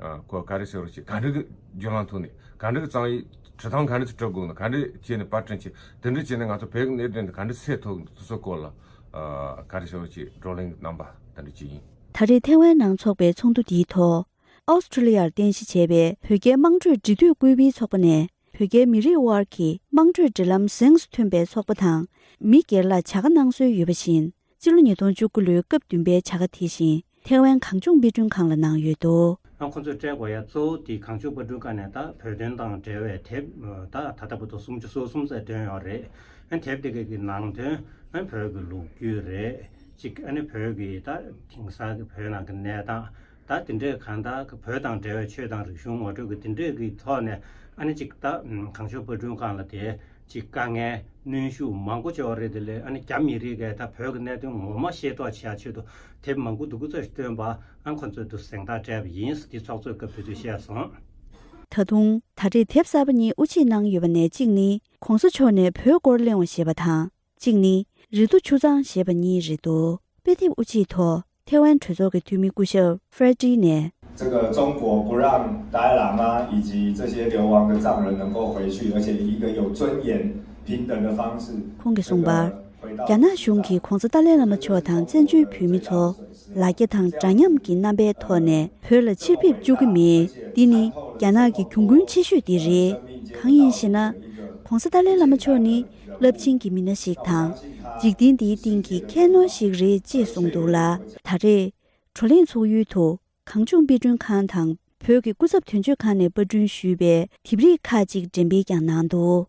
ཨ་ཁོ་ག་རེ་ཟེར་བ་ཞིག་ག་འདྲ་གི་བརྒྱུད་ལམ་ཐོག་ནས་ག་འདྲ་གི་རྩོམ་ཡིག་བྲི་སྟངས་ག་འདྲ་ཞིག་བྲི་དགོས་ན་ག་འདྲ་བྱས་ནས་པར་སྐྲུན་བྱེད་དེ་འདྲ་བྱས་ནས་ང་ཚོ་བོད་ཀྱི་གནད་དོན་དེ་ག་འདྲ་སེལ་ཐུབ་འདུག་སོགས་སྐོར་ལ་ཨ་ག་རེ་ཟེར་བ་ཞིག་བགྲོ་གླེང་གི་རྣམ་པ་དེ་འདྲ་ཅིག་ཡིན། ད་རེས་ཐེ་ཝན་ནང་འཚོགས་པའི་ཚོགས་འདུ་འདིའི་ཐོག་ཨོ་སི་ཁྲུ་ལི་ཡར་རྟེན་གཞི་བྱས་པའི་བོད་རྒྱའི་དམངས་ཁྲོད་འབྲེལ་མཐུད་སྐུལ་སྤེལ་ཚོགས་པ་ནས། བོད་རྒྱའི་མི་རིགས་དབར་གྱི་དམངས་ཁྲོད་འབྲེལ་ལམ་གཟེངས་སུ་ཐོན་པའི་ཚོགས་པ་དང་མི་སྒེར་ལ་བྱ་དགའ་གནང་སྲོལ་ཡོད་པ་བཞིན། སྤྱི་ལོ་ཉིས་སྟོང་བཅུ་དགུ་ལོའི་སྐབས་བདུན་པའི་བྱ་དགའ་དེ་བཞིན་ཐེ་ཝན་གངས་ལྗོངས་དཔེ་སྐྲུན་ཁང་ལ་གནང་ཡོད་འདུག། ཨ་ཁོ་ཚོས་སྤྲད་དགོས་ཡ་གཙོ་བོ་དེ་གངས་ལྗོངས་དཔེ་སྐྲུན་ཁང་ནས་ད་བོད་དོན་དང་འབྲེལ་བའི་དེབ་ད་ད་ལྟ་བར་དུ་སུམ་ཅུ་སོ་གསུམ་ཙམ་བཏོན་ཡོད་རེད། ཨ་དེབ་དེ་གའི་གི་ནང་དོན་ཨ་བོད་ཀྱི་ལོ་རྒྱུས་རེད་ཅིག། ཨ་ནི་བོད་ཀྱི་ད་དེང་སང་གི་བོད་ནང་གི་གནས་སྟངས། ད་དེ་འདྲས་གང་ལྟར་བོད་དང་འབྲེལ་བའི་ཆོས་དང་རིག་གཞུང་ངོ་སྤྲོད་ཀྱི་དེ་འདྲས་ཀྱི་ཐོག་ནས་ཨ་ནི་ཅིག་ད་གངས་ལྗོངས་དཔེ་སྐྲུན་ཁང་ལ་དེ་ཅིག་དཀའ་ངལ་གནོན་ཤུགས་མང་པོ་བྱུང་བ་རེད། དེ་ལས་ཨ་ནི་རྒྱ་མི་རིགས་ཀྱིས་ད་བོད་ཀྱི་གནད་དོན་ངོ་མ་ཤེས་རྟོགས་བྱེད་ཡ་ཆེད་དུ་དེབ་མང་པོ་འདུག་གུ་ཙམ་ཞིག་བཏོན་པ་ཨ་ཁོ་ཚོས་དུ་གཟེངས་རྟགས་སྤྲད་པ་ཡིན་ཟེར་དེ་ཚོགས་གཙོས་སྐབས་དེ་དུས་བཤད་སོང་། ད་དུང་ད་རེས་དེབ་གསར་པ་གཉིས་དབུ་འབྱེད་གནང་ཡོད་པ་ནས་གཅིག་ནི་གོང་ས་མཆོག་ནས་བོད་སྐོར་གླེང་བ་ཞེས་པ་དང་། གཅིག་ནི་རི་མཐོ་ཆུ་གཙང་ཞེས་པ་གཉིས་རེད་འདུག། དཔེ་དེབ་དབུ་འབྱེད་ཐོག་ཐེ་ཝན་གྲོས་ཚོགས་ཀྱི་འཐུས་མི་སྐུ་ཞབས་ཧྥེ་ཀྲི་ནས། 这个中国不让达赖喇嘛以及这些流亡的藏人能够回去，而且以一个有尊严、平等的方式。 ཁོང་གིས་གསུངས་པར། རྒྱ་ནག་གཞུང་གིས་༸གོང་ས་ཏཱ་ལའི་བླ་མ་མཆོག་དང་བཙན་བྱོལ་བོད་མི་ཚོ་ལ་རྒྱ་དང་འདྲ་མཉམ་གྱི་རྣམ་པའི་ཐོག་ནས་བོད་ལ་ཕྱིར་ཕེབས་བཅུག་གི་མེད། འདི་ནི་རྒྱ་ནག་གི་གྱོང་གུན་ཆེ་ཤོས་དེ་རེད། གང་ཡིན་ཞེ་ན། ༸གོང་ས་ཏཱ་ལའི་བླ་མ་མཆོག་ནི་རླབས་ཆེན་གྱི་མི་སྣ་ཞིག་དང་། འཇིག་རྟེན་འདིའི་སྟེང་གི་ཁྱད་ནོར་ཞིག་རེད་ཅེས་གསུངས་འདུག་ལ། ད་རེས་བགྲོ་གླེང་ཚོགས་ཡུལ་དུ་གངས་ལྗོངས་དཔེ་སྐྲུན་ཁང་དང་བོད་ཀྱི་སྐུ་ཚབ་དོན་གཅོད་ཁང་ནས་པར་སྐྲུན་ཞུས་པའི་དེབ་རིགས་ཁག་ཅིག་འགྲེམས་སྤེལ་ཀྱང་གནང་འདུག།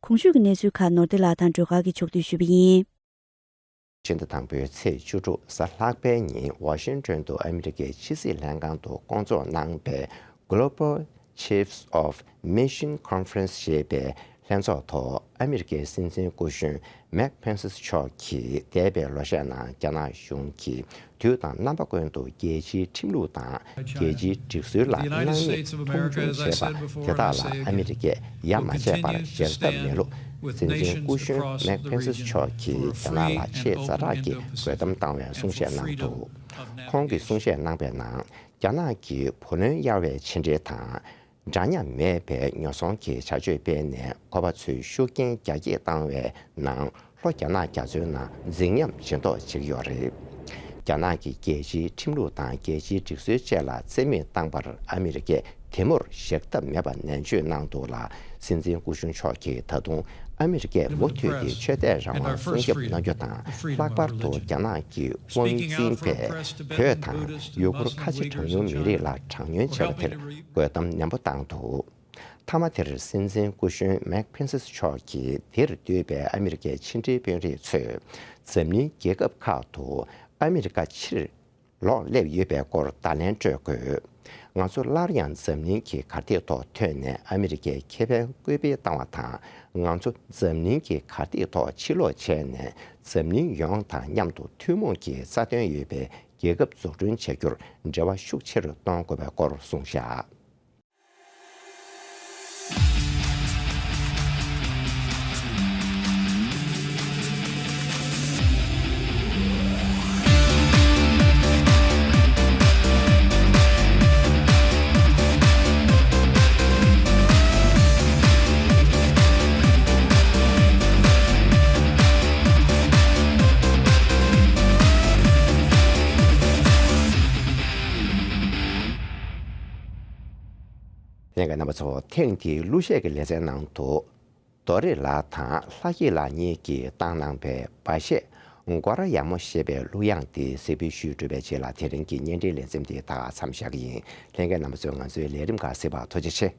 གོང་ཞུས་ཀྱི་གནས་ཚུལ་ཁག་ནོར་བདེ་ལགས་དང་སྒྲོལ་དཀར་གྱིས་ཕྱོགས་བསྡུས་ཞུས་པ་ཡིན། ཕྱི་ཟླ་དང་པོའི་ཚེས་བཅུ་དྲུག་གཟའ་ལྷག་པའི་ཉིན་ཝ་ཤིང་ཏོན་དུ་ཨ་མི་རི་ཀའི་ཕྱི་སྲིད་ལྷན་ཁང་དུ་བསྐོང་ཚོགས་གནང་པའི་Global Chiefs of Mission Conference ཞེས་པའི་ ལྷན་ཚོགས་ཐོག་ཨ་མི་རི་ཀའི་སྲིད་འཛིན་སྐུ་གཞོན་མེག་ཕེན་སི་མཆོག་གིས་འདས་པའི་ལོ་ཤས་ནང་རྒྱ་ནག་གཞུང་གིས་དུས་དང་རྣམ་པ་ཀུན་ཏུ་རྒྱལ་སྤྱིའི་ཁྲིམས་ལུགས་དང་རྒྱལ་སྤྱིའི་སྒྲིག་སྲོལ་ལ་སྣང་མེད་མཐོང་ཆུང་བྱས་པ་དེ་དག་ལ་ཨ་མི་རི་ཀས་ཡ་མ་བྱས་པར་བཞེས་ཐབས་མེད་ལུགས། སྲིད་འཛིན་སྐུ་གཞོན་མེག་ཕེན་སི་མཆོག་གིས་རྒྱ་ནག་ལ་ཆེས་ཛ་དྲག་གི་རྒོལ་གཏམ་བཏང་བའི་གསུང་བཤད་གནང་འདུག། ཁོང་གིས་གསུང་བཤད་གནང་པའི་ནང་། རྒྱ་ནག་གིས་བུ་ལོན་གཡར་བའི་ཕྱི་འབྲེལ་དང་། འདྲ་མཉམ་མེད་པའི་ཉོ་ཚོང་གི་བྱ་སྤྱོད་སྤེལ་ནས་ཁོ་པ་ཚོས་ཤུགས་རྐྱེན་རྒྱ་སྐྱེད་བཏང་བའི་ནང་། ལྷོ་རྒྱ་ནག་རྒྱ་མཚོའི་ནང་འཛིང་ཉམས་ཇེ་མཐོར་འགྲོ་གི་ཡོད་རེད། རྒྱ་ནག་གིས་རྒྱལ་སྤྱིའི་ཁྲིམས་ལུགས་དང་རྒྱལ་སྤྱིའི་སྒྲིག་སྲོལ་བཅས་ལ་བརྩི་མེད་བཏང་པར་ཨ་མི་རི་ཀས་དེ་མུར་བཞག་ཐབས་མེད་པ་ནན་བརྗོད་གནང་འདུག་ལ། སྲིད་འཛིན་སྐུ་གཞོན་མཆོག་གིས་ད་དུང་ཨ་མི་རི་ཀས་མུ་མཐུད་དེ་ཆོས་དད་རང་དབང་སྲུང་སྐྱོབ་གནང་རྒྱུ་དང་། ལྷག་པར་དུ་རྒྱ་ནག་གི་དབང་འཛིན་པས་བོད་དང་ཡུ་གུར་ཁ་ཆེ་གྲངས་ཉུང་མི་རིགས་ལ་དྲག་གནོན་བྱས་པ་དེར་རྒོལ་གཏམ་ནན་པོ་བཏང་འདུག། མཐའ་མ་དེར་སྲིད་འཛིན་སྐུ་གཞོན་མེག་ཕེན་སི་མཆོག་གིས་འདིར་འདུས་པའི་ཨ་མི་རི་ཀའི་ཕྱི་འབྲེལ་དཔོན་རིགས་ཚོས་འཛམ་གླིང་རྒྱལ་ཁབ་ཁག་ཏུ་ཨ་མི་རི་ཀ་ཕྱིར་ལོག་སླེབས་ཡོད་པའི་སྐོར་བརྡ་ལན་སྤྲོད་དགོས། ང་ཚོ་སླར་ཡང་འཛམ་གླིང་གི་གར་སྟེགས་ཐོག་ཐོན་ནས་ཨ་མི་རི་ཀའི་ཁེ་ཕན་སྐུལ་སྤེལ་བཏང་བ་དང་། ང་ཚོ་འཛམ་གླིང་གི་གར་སྟེགས་ཐོག་ཕྱིར་ལོག་བྱས་ནས་འཛམ་གླིང་ཡོངས་དང་མཉམ་དུ་ཐུན་མོང་གི་རྩ་དོན་ཡོད་པའི་རྒྱལ་ཁབ་འཛུགས་སྐྲུན་བྱ་རྒྱུར་འབྲེལ་བ་ཤུགས་ཆེ་རུ་གཏོང་དགོས་པའི་སྐོར་གསུངས་བཞག། ལྷན་རྒྱས་རྣམ་པ་ཚོ། ཐེངས་འདིའི་གླུ་གཞས་ཀྱི་ལེ་ཚན་ནང་དུ། རྡོ་རེ་ལགས་དང་ལྷ་སྐྱིད་ལགས་གཉིས་ཀྱིས་བཏང་གནང་པའི་སྦ་བཞེད་མགོ་རྭ་ཡག་མོ་ཞེས་པའི་གླུ་དབྱངས་དེ་གཟིགས་འབུལ་ཞུས་གྲུབ་པའི་རྗེས་ལ། དེ་རིང་གི་བརྙན་འཕྲིན་ལེ་ཚན་འདི་ད་ག་མཚམས་བཞག་གི་ཡིན། ལྷན་རྒྱས་རྣམ་པ་ཚོས་ང་ཚོའི་ལས་རིམ་ཁག་གཟིགས་པར་ཐུགས་རྗེ་ཆེ།